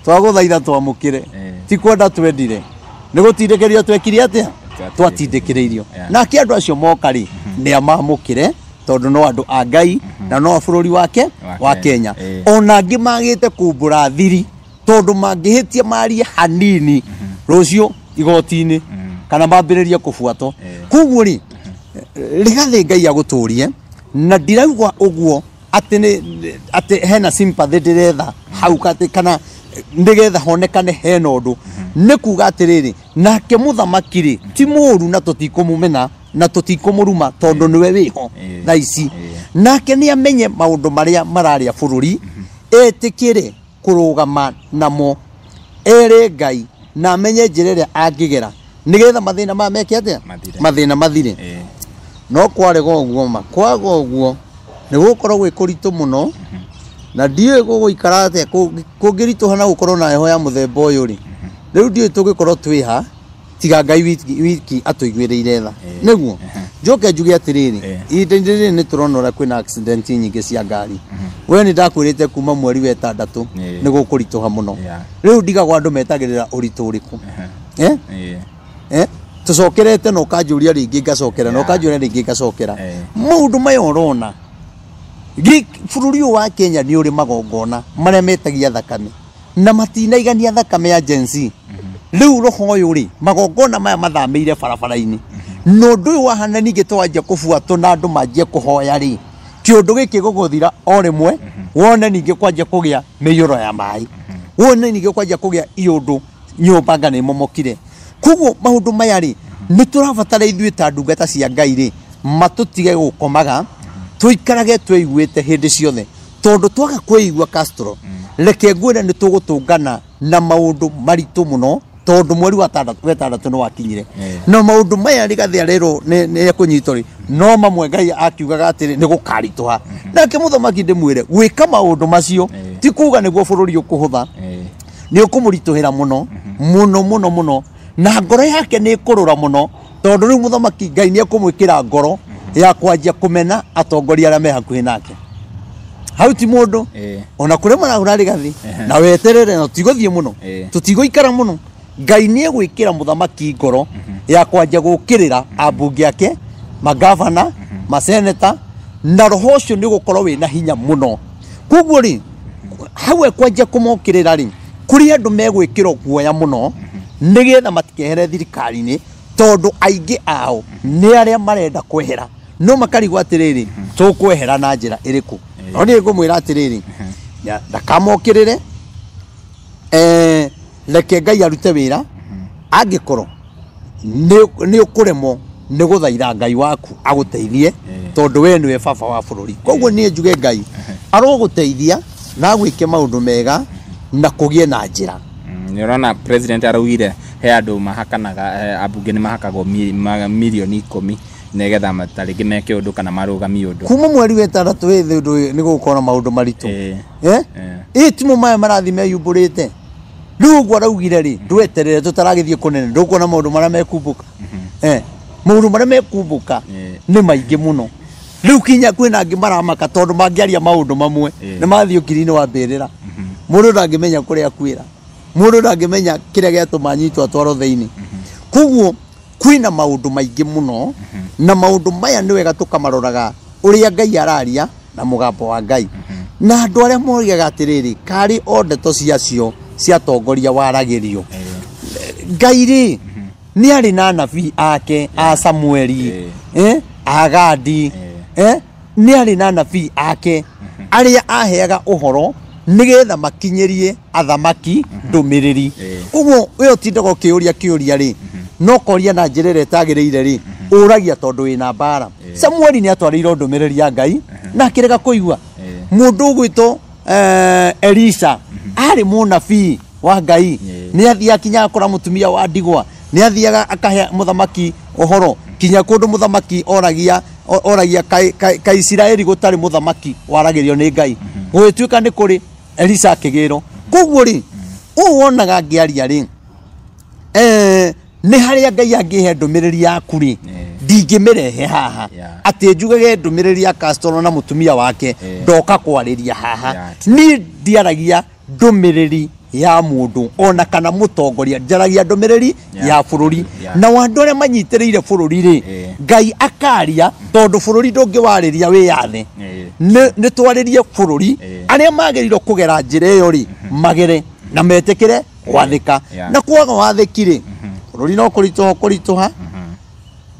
twagũthaitha twamũkĩre, ti kwenda twendire, nĩ gũtindĩkĩrĩrio twekire atĩa, twatindĩkĩrĩirio. Nake andũ acio moka rĩ, nĩ amamũkĩre, tondũ no andũ a Ngai na no a bũrũri wake wa Kenya. Ona angĩ magĩte kumbũra thiri, tondũ mangĩhĩtia marie hanini rũciũ igoti-inĩ kana mambĩrĩrie kũbuatwo. Koguo rĩ, Rigathĩ Ngai agũtũrie, na ndirauga ũguo atĩ atĩ hena sympathy ndĩretha hau atĩ kana nĩgetha honekane hena ũndũ. Nĩ kuga atĩrĩrĩ, nake mũthamaki rĩ ti mũũru na tũtikũmũmena na tũtikũmũruma, tondũ nĩwe wĩho thaa ici. Nake nĩ amenye maũndũ marĩa mararĩa bũrũri, etĩkĩre kũrũgama namo, ere Ngai na amenye njĩra ĩrĩa angĩgera nĩgetha mathĩna maya meke atĩa, mathĩna mathire. No kwarega ũguo ma kwaga ũguo nĩ gũkorwo gwĩ kũritũ mũno, na ndiũĩ gũgũikara atĩa kũngĩritũha na gũkorwo na heho ya mũthemba ũyũ rĩ, rĩu ndiũĩ tũngĩkorwo twĩha tiga Ngai wiki atũiguĩrĩire tha. Nĩguo njoke njuge atĩrĩrĩ, ihinda-inĩ rĩrĩ nĩ tũrona ũrĩa kwĩna accident nyingĩ cia ngari. We nĩ ndakwĩrĩte kuma mweri wa ĩtandatũ nĩ gũkũritũha mũno. Rĩu ndigagwo andũ metagĩrĩra ũritũ ũrĩkũ. Tũcokerete na ũkanjũria rĩngĩ ngacokera, na ũkanjũria rĩngĩ ngacokera. Maũndũ maya ũrona bũrũri ũyũ wa Kenya nĩ ũrĩ magongona marĩa metagia thakame, na matinaigania thakame ya Gen Z. Rĩu roho ũyũ rĩ, magongona maya mathamĩire barabara-inĩ. Na ũndũ ũyũ wahana ningĩ twanjia kũbuatwo na andũ manjie kũhoya rĩ, kĩũndũ gĩkĩ gũgũthira o rĩmwe, wone ningĩ kwanjia kũgĩa mĩiyũro ya maĩ, wone ningĩ kwanjia kũgĩa iũndũ nyũmba nga nĩ momokire. Koguo maũndũ maya rĩ, nĩ tũrabatara ithuĩ ta ndungata cia Ngai rĩ, matũtige gũkomaga, tũikarage twĩiguĩte hĩndĩ ciothe, tondũ twaga kwĩigua Castro, reke ngwĩre nĩ tũgũtũngana na maũndũ maritũ mũno, tondũ mweri wa ĩtandatũ nĩ wakinyire. Na maũndũ maya Rigathĩ arerwo nĩ ekũnyitwo rĩ, no mamwe Ngai akiugaga atĩrĩ nĩ gũkaritũha. Nake mũthamaki ndĩmwĩre gwĩka maũndũ macio ti kuga nĩguo bũrũri ũkũhũtha, nĩ ũkũmũritũhĩra mũno mũno mũno mũno, na ngoro yake nĩ ĩkũrũra mũno, tondũ rĩu mũthamaki Ngai nĩ ekũmwĩkĩra ngoro ya kwanjia kũmena atongoria arĩa me hakuhĩ nake. Hau ti mũndũ ona kũrĩa marahũra Rigathĩ, na weterere na tũtigũthiĩ mũno, tũtigũikara mũno. Ngai nĩ egwĩkĩra mũthamaki ngoro ya kwanjia gũkĩrĩra ambunge ake, magavana, maseneta, na roho ũcio nĩ ũgũkorwo wĩna hinya mũno. Koguo rĩ, hau ekwanjia kũmokĩrĩra rĩ, kũrĩ andũ megwĩkĩrwo guoya mũno nĩgetha matikehere thirikari-inĩ, tondũ aingĩ ao nĩ arĩa marenda kwehera, no makarigwo atĩrĩrĩ, tũkwehera na njĩra ĩrĩkũ? No niĩ ngũmwĩra atĩrĩrĩ, ndakamokĩrĩre, reke Ngai arute wĩra. Angĩkorwo nĩ ũkũremwo nĩ gũthaitha Ngai waku agũteithie, tondũ we nĩwe baba wa bũrũri. Koguo niĩ njuge Ngai arogũteithia na agwĩke maũndũ mega na kũgĩe na njĩra. Nĩ ũrona president araugire he andũ mahakanaga, ambunge nĩ mahakagwo mirioni 10 nĩgetha ta rĩngĩ meke ũndũ kana marũgamie ũndũ. Kuma mweri wa ĩtandatũ ĩ ũndũ nĩ gũgũkorwo na maũndũ maritũ. Ĩ timo maya marathiĩ meyumbũrĩte. Rĩu ũguo araugire rĩ, ndweterere tũtaragĩthiĩ kũnene, ndũkuona maũndũ marĩa mekumbũka. Maũndũ marĩa mekumbũka nĩ maingĩ mũno. Rĩu kinya kwĩna angĩ maramaka tondũ mangĩaria maũndũ mamwe nĩ mathiĩ ũkiri-inĩ wa mbĩrĩra. Mũndũ ndangĩmenya kũrĩa akuĩra, mũndũ ndangĩmenya kĩrĩa gĩatũma anyitwo atwarwo thĩinĩ. Koguo kwĩna maũndũ maingĩ mũno, na maũndũ maya nĩ wega tũkamaroraga ũrĩa Ngai araria na mũgambo wa Ngai. Na andũ arĩa moigaga atĩrĩrĩ, karĩ o ndeto ciacio cia atongoria waragĩrio, Ngai rĩ nĩ arĩ na anabii ake a Samueli, a Gadi, Nĩ arĩ na anabii ake arĩa aheaga ũhoro nĩgetha makinyĩrie athamaki ndũmĩrĩri. Koguo we ũtindaga ũkĩũria kĩũria rĩ, no koria na njĩra ĩrĩa ĩtagĩrĩire rĩ, ũragia tondũ wĩna mbara. Samueli nĩ atwarĩirwo ndũmĩrĩri ya Ngai na akĩrega kũigua. Mũndũ ũgwĩtwo Elisha arĩ mũnabii wa Ngai, nĩ athiaga kinya akora mũtumia wa ndigwa, nĩ athiaga akahe mũthamaki ũhoro kinya kũndũ mũthamaki oragia oragia ka Isiraeli gũtarĩ mũthamaki waragĩrio nĩ Ngai, gũgĩtuĩka nĩ kũrĩ Elisha akĩgĩrwo. Koguo rĩ, ũũ wonaga ngĩaria rĩ, nĩ harĩa Ngai angĩhe ndũmĩrĩri yaku rĩ, ndingĩmĩrehe haha atĩ njugage ndũmĩrĩri ya Castro na mũtumia wake ndoka kwarĩria haha. Niĩ ndiaragia ndũmĩrĩri ya mũndũ ona kana mũtongoria, njaragia ndũmĩrĩri ya bũrũri. Na andũ arĩa manyitĩrĩire bũrũri rĩ, Ngai akaria tondũ bũrũri ndũngĩwarĩria wĩyathe. Nĩ twarĩrie bũrũri, arĩa magĩrĩirwo kũgera njĩra ĩyo rĩ, magere na metĩkĩre gwathĩka. Na kwaga wathĩki rĩ, bũrũri no kũritũha kũritũha.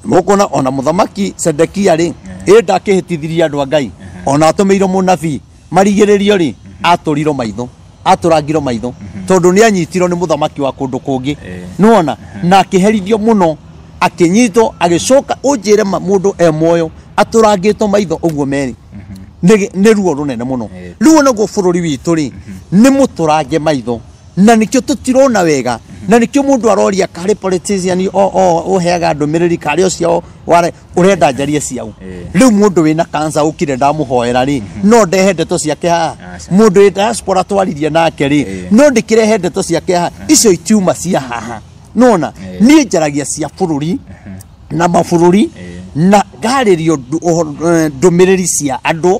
Mũkuona ona mũthamaki Sedekia rĩ, ĩ ndakĩhĩtithirie andũ a Ngai, ona atũmĩirwo mũnabii marigĩrĩrio rĩ, atũrirwo maitho, atũrangirwo maitho tondũ nĩ anyitirwo nĩ mũthamaki wa kũndũ kũngĩ. Nĩwona na akĩherithio mũno, akĩnyitwo agĩcoka. Ũnjĩre mũndũ e muoyo atũrangĩtwo maitho ũguo merĩ, nĩ ruo rũnene mũno. Rĩu onaguo bũrũri witũ rĩ, nĩ mũtũrange maitho, na nĩkĩo tũtirona wega, na nĩkĩo mũndũ aroria karĩ politician o ũheaga ndũmĩrĩri karĩ ũcio ũrenda njarie ciao. Rĩu mũndũ wĩna cancer ũkire ndamũhoera rĩ, no ndehe ndeto ciake haha? Mũndũ wĩ diaspora twaririe nake rĩ, no ndĩkĩrehe ndeto ciake haha? Icio itiuma cia haha. Nona niĩ njaragia cia bũrũri na mabũrũri na ngarĩrio ndũmĩrĩri cia andũ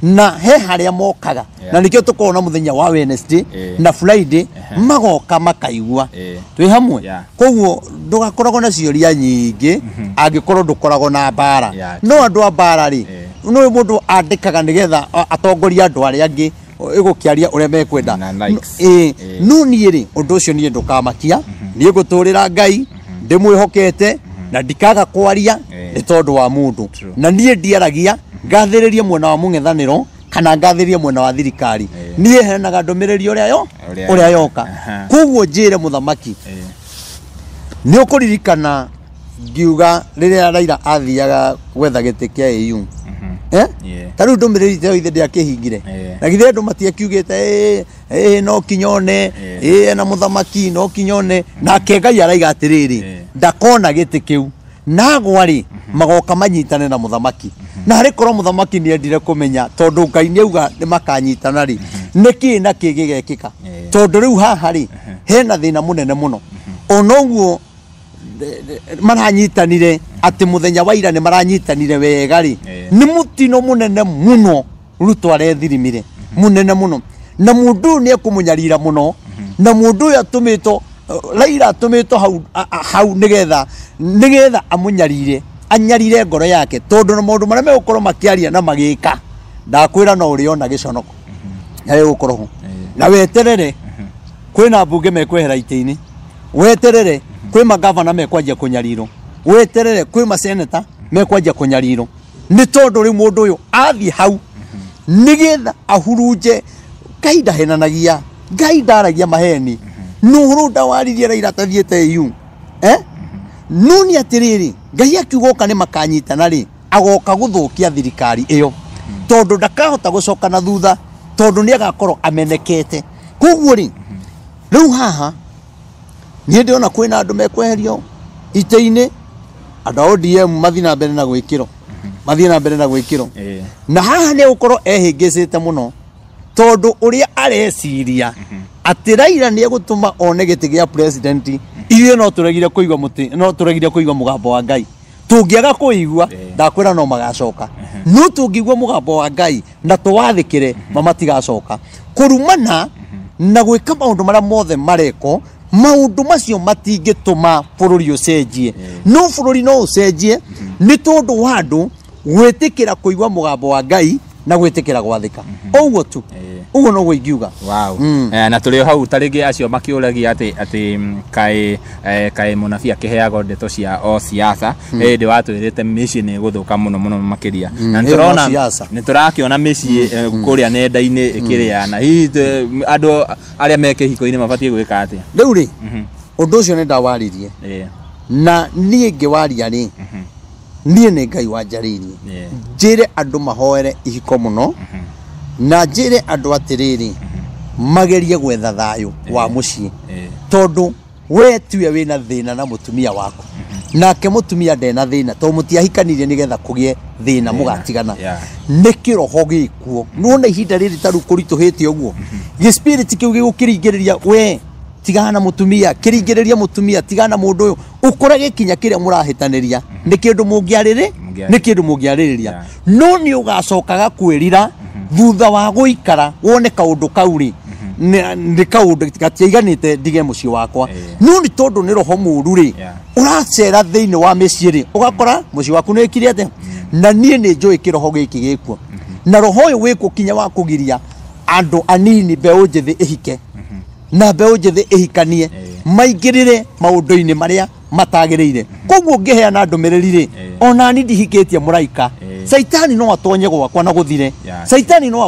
na he harĩa mokaga, na nĩkĩo tũkoragwo na mũthenya wa Wednesday na Friday, magoka makaigua twĩ hamwe. Koguo ndũgakoragwo na ciũria nyingĩ angĩkorwo ndũkoragwo na mbara. No andũ a mbara rĩ, no mũndũ andĩkaga nĩgetha atongorie andũ arĩa angĩ ĩgũkĩaria ũrĩa mekwenda. No niĩ rĩ, ũndũ ũcio niĩ ndũkamakia. Niĩ ngũtũrĩra Ngai ndĩmwĩhokete na ndikaga kwaria nĩ tondũ wa mũndũ. Na niĩ ndiaragia ngathĩrĩrie mwena wa mũng'ethanĩro kana ngathĩrĩrie mwena wa thirikari. Niĩ heanaga ndũmĩrĩri ũrĩa yo ũrĩa yoka. Koguo njĩre mũthamaki, nĩ ũkũririkana ngiuga rĩrĩa Raila athiaga gwetha gĩtĩ kĩa AU, ta rĩu ndũmĩrĩri ta ĩyo ithe ndĩakĩhingire? Na githĩ andũ matiakiugĩte ĩ no kinyone ĩ ena mũthamaki no kinyone? Nake Ngai araiga atĩrĩrĩ, ndakona gĩtĩ kĩu nagwa rĩ, magoka manyitane na mũthamaki. Na harĩ korwo mũthamaki nĩ endire kũmenya, tondũ Ngai nĩ auga nĩ makanyitana rĩ, nĩ kĩ na kĩ gĩgekĩka? Tondũ rĩu haha rĩ, hena thĩna mũnene mũno. Ona ũguo maranyitanire atĩ mũthenya wa ira nĩ maranyitanire wega rĩ, nĩ mũtino mũnene mũno Ruto arethirimire, mũnene mũno, na mũndũ ũyũ nĩ ekũmũnyarira mũno. Na mũndũ ũyũ atũmĩtwo, Raila atũmĩtwo hau hau nĩgetha amũnyarire, anyarire ngoro yake, tondũ na maũndũ marĩa megũkorwo makĩaria na magĩka, ndakwĩra no ũrĩona gĩconoko na gĩgũkorwo ho. Na weterere kwĩna mbunge mekwehera itĩ-inĩ, weterere kwĩ magavana mekwanjia kũnyarirwo, weterere kwĩ maseneta mekwanjia kũnyarirwo, nĩ tondũ rĩu mũndũ ũyũ athiĩ hau nĩgetha ahurunje. Ngai ndahenanagia, Ngai ndaragia maheni. Nũhũrũ ndawaririe Raila atathiĩte EU, eh? No nĩ atĩrĩrĩ, Ngai akiuga oka nĩ makanyitana rĩ, agoka gũthũkia thirikari ĩyo, tondũ ndakahota gũcoka na thutha, tondũ nĩ agakorwo amenekete. Koguo rĩ, rĩu haha niĩ ndĩrona kwĩna andũ mekweherio itĩ-inĩ, andũ a ODM mathiĩ na mbere na gwĩkĩrwo, mathiĩ na mbere na gwĩkĩrwo. Na haha nĩ egũkorwo ehĩngĩcĩte mũno, tondũ ũrĩa areciria atĩ Raila nĩ egũtũma one gĩtĩ gĩa president, ithuĩ no tũregire kũigua mũtĩ, no tũregire kũigua mũgambo wa Ngai. Tũngĩaga kũigua, ndakwĩra no magacoka. No tũngĩigua mũgambo wa Ngai na tũwathĩkĩre, ma matigacoka kũrumana na gwĩka maũndũ marĩa mothe marekwo. Maũndũ macio matingĩtũma bũrũri ũcenjie. No bũrũri no ũcenjie nĩ tondũ wa andũ gwĩtĩkĩra kũigua mũgambo wa Ngai na gwĩtĩkĩra gwathĩka, ũguo tu. Ũguo noguo ingiuga. Wow. Na tũrĩ o hau ta rĩngĩ acio makĩũragia atĩ kaĩ mũnabii akĩheagwo ndeto cia o siasa, ĩndĩ watwĩrĩte mĩciĩ nĩ ĩgũthũka mũno mũno makĩria. Na Ĩyo no nĩtũrona siasa. nĩtũrakĩona mĩciĩ kũrĩa nenda-inĩ ĩkĩrĩana. Hihi andũ arĩa me kĩhiko-inĩ mabatiĩ gwĩka atĩa? Rĩu rĩ, ũndũ ũcio nĩ ndawaririe. Na niĩ ngĩwaria rĩ, niĩ nĩ Ngai wanjarĩirie. Njĩre andũ mahoere ihiko mũno, na njĩre andũ atĩrĩrĩ, magerie gwetha thayũ wa mũciĩ. Tondũ we tiwe wĩna thĩna na mũtumia waku, nake mũtumia ndena thĩna, tondũ mũtiahikanirie nĩgetha kũgĩe thĩna mũgatigana. Nĩ kĩroho gĩkuo. Nĩwona ihinda rĩrĩ ta rĩu kũritũhĩte ũguo, gĩspirit kĩu gĩgũkĩringĩrĩria we tigana na mũtumia, kĩringĩrĩria mũtumia tigana na mũndũ ũyũ, ũkore gĩkinya kĩrĩa mũrahĩtanĩria nĩ kĩndũ mũngĩarĩrĩ, nĩ kĩndũ mũngĩarĩrĩria. No nĩ ũgacokaga kwĩrira thutha wa gũikara wone kaũndũ kau rĩ, nĩ kaũndũ gatiaiganĩte ndige mũciĩ wakwa. No nĩ tondũ nĩ roho mũũru rĩ, ũracera thĩinĩ wa mĩciĩ rĩ, ũgakora mũciĩ waku nĩ wĩkire atĩa. Na niĩ nĩ njũĩ kĩroho gĩkĩ gĩkuo, na roho ũyũ wĩkuo kinya wa kũgiria andũ anini mbeũ njĩthĩ ĩhike na mbeũ njĩthĩ ĩhikanie, maingĩrĩre maũndũ-inĩ marĩa matagĩrĩire. Koguo ngĩheana ndũmĩrĩri rĩ, ona ni ndihikĩtie mũraika, Caitani no atonye gwakwa na gũthire, Caitani no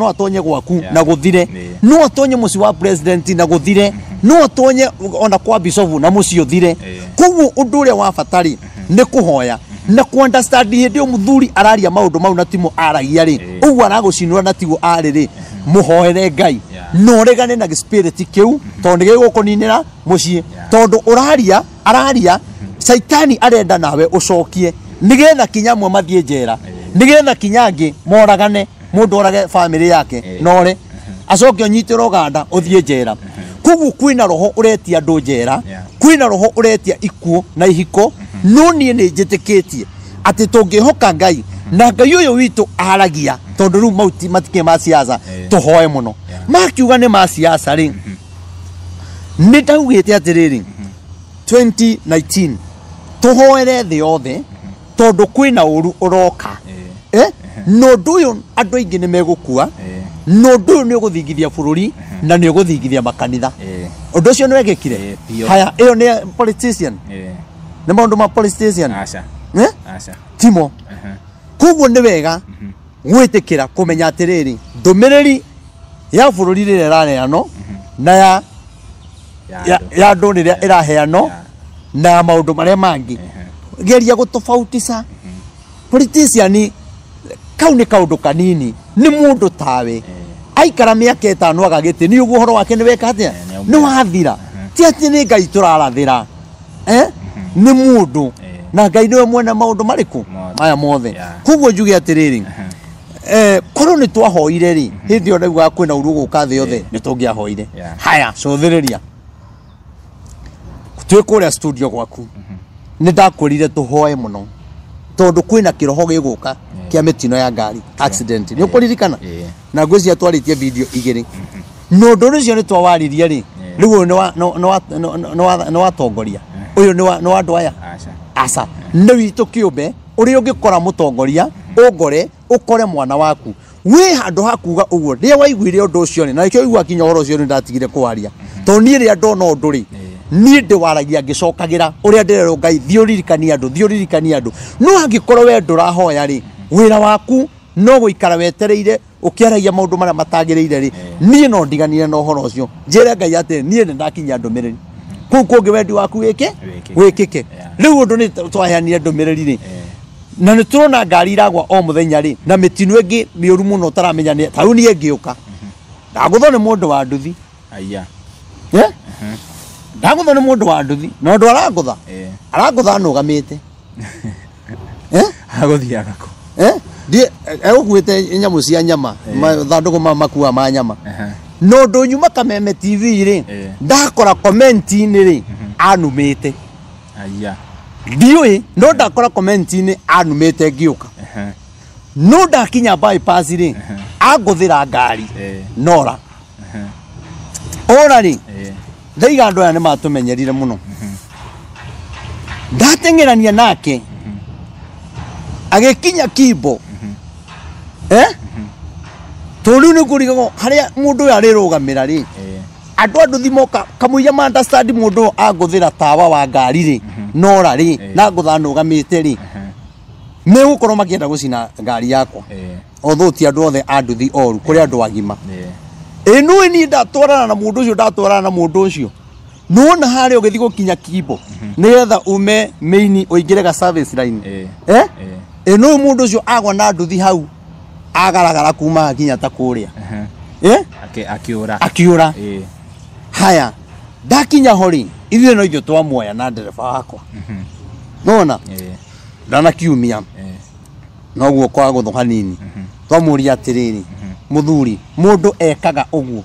atonye gwaku na gũthire, no atonye mũciĩ wa president na gũthire, no atonye ona kwa bishop na mũciĩ ũthire. Koguo ũndũ ũrĩa wa bata rĩ, nĩ kũhoya na ku understand hĩndĩ ĩyo mũthuri araria maũndũ mau na timo aragia rĩ, ũguo aragũcinũra na tiguo arĩ rĩ, mũhoere Ngai no ũregane na spirit kĩu, tondũ nĩ gĩgũkũninĩra mũciĩ. Tondũ ũraria araria, Caitani arenda nawe ũcokie nĩgetha kinya amwe mathiĩ njera, nĩgetha kinya angĩ moragane, mũndũ orage family yake nore acoke ũnyitĩrwo Uganda ũthiĩ njera. Koguo kwĩna roho ũretia andũ njera, kwĩna roho ũretia ikuũ na ihiko. No niĩ nĩ njĩtĩkĩtie atĩ tũngĩhoka Ngai, na Ngai ũyũ witũ aragia, tondũ rĩu mau matikĩrĩ ma siasa, tũhoe mũno. Makiuga nĩ ma siasa rĩ, nĩ ndaugĩte atĩrĩrĩ, 2019 tũhoere thĩ yothe, tondũ kwĩna ũru ũroka. Na ũndũ ũyũ andũ aingĩ nĩ megũkua, na ũndũ ũyũ nĩ ũgũthingithia bũrũri na nĩ ũgũthingithia makanitha. Ũndũ ũcio nĩ wekĩkire. Haya, ĩyo nĩ politician. Nĩ maũndũ ma politician. Aca. Timo. Koguo nĩ wega gwĩtĩkĩra kũmenya atĩrĩrĩ, ndũmĩrĩri ya bũrũri rĩrĩa ĩraheanwo na ya andũ rĩrĩa ĩraheanwo na maũndũ marĩa mangĩ, geria gũtofautisha. Politician kau nĩ kaũndũ kanini, nĩ mũndũ tawe aikara mĩaka ĩtano agagĩtĩ, nĩ ũguo ũhoro wake nĩ weka atĩa, nĩ wathira. Ti atĩ nĩ Ngai tũrarathĩra, nĩ mũndũ, na Ngai nĩwe mwene maũndũ marĩkũ maya mothe. Koguo njuge atĩrĩrĩ, korwo nĩ twahoire rĩ, hĩndĩ ĩyo ndaugaga kwĩna ũru ũgũka thĩ yothe, nĩ tũngĩahoire. Haya, cũthĩrĩria twĩ kũrĩa studio gwaku, nĩ ndakwĩrire tũhoe mũno, tondũ kwĩna kĩroho gĩgũka kĩa mĩtino ya ngari, accident. Nĩ ũkũririkana? Na ngwĩciria twarĩtie video igĩrĩ. Na ũndũ ũcio nĩ twawaririe rĩ, rĩu ũyũ nĩ watongoria, ũyũ nĩ wa andũ aya. Aca. Nĩ witũ kĩũmbe, ũrĩa ũngĩkora mũtongoria, ũngore, ũkore mwana waku. Wĩ handũ ha kuga ũguo, rĩrĩa waiguire ũndũ ũcio rĩ, na nĩkĩo ũiguaga kinya ũhoro ũcio nĩ ndatigire kwaria. Tondũ niĩ rĩrĩa ndona ũndũ rĩ, niĩ ndĩwaragia ngĩcokagĩra ũrĩa ndĩrerwo Ngai, thiĩ ũririkanie andũ, thiĩ ũririkanie andũ. No angĩkorwo we ndũrahoya rĩ, wĩra waku no gũikara wetereire ũkĩaragia maũndũ marĩa matagĩrĩire rĩ, niĩ no ndiganire na ũhoro ũcio. Njĩre Ngai atĩ niĩ nĩ ndakinyia ndũmĩrĩri. Kũu kũngĩ wendi waku wĩke, wĩkĩke. Rĩu ũndũ nĩ twaheanire ndũmĩrĩri rĩ, na nĩ tũrona ngari iragwa o mũthenya rĩ, na mĩtino ĩngĩ mĩũru mũno ũtaramenya nĩ ta rĩu niĩ ngĩũka. Ndagũthwo nĩ mũndũ wa nduthi. Aya. Ndagũthwo nĩ mũndũ wa nduthi, na ũndũ arangũtha. Arangũtha anũgamĩte. Agũthiaga kũ? Ndiĩ, egũkuĩte nyamũ cia nyama, mathandũkũ ma makua ma nyama. Na ũndũ nyuma Kameme TV rĩ, ndakora comment-inĩ rĩ, anumĩte. Aya. Ndiũĩ, no ndakora comment-inĩ anumĩte ngĩũka. No ndakinya bypass rĩ, angũthĩra ngari. Nora. Ora rĩ, ndaiga andũ aya nĩ matũmenyerire mũno. Ndateng'erania nake, agĩkinya Kimbo. Tondũ rĩu nĩ ngũrigagwo harĩa mũndũ ũyũ arĩrũgamĩra rĩ, andũ a nduthi moka kamũiria ma understand mũndũ ũyũ angũthĩra tawa wa ngari rĩ, nora rĩ, na ngũtha nũgamĩte rĩ, megũkorwo makĩenda gũcina ngari yakwa. Although ti andũ othe a nduthi oru, kũrĩ andũ agima. Ĩ nũĩ niĩ ndatwarana na mũndũ ũcio, ndatwarana na mũndũ ũcio, nĩwona harĩa ũgĩthiĩ gũkinya Kimbo nĩgetha ume main ũingĩre ga service line, ĩ nũĩ mũndũ ũcio agwa na nduthi hau agaragara kuma nginya ta kũrĩa, Akiura. Akiũra. Haya, ndakinya ho rĩ, ithuĩ no ithuĩ twamuoya na ndereba wakwa, nona ndanakiumia noguo kwa gũthũ hanini, twamũria atĩrĩrĩ, mũthuri, mũndũ ekaga ũguo,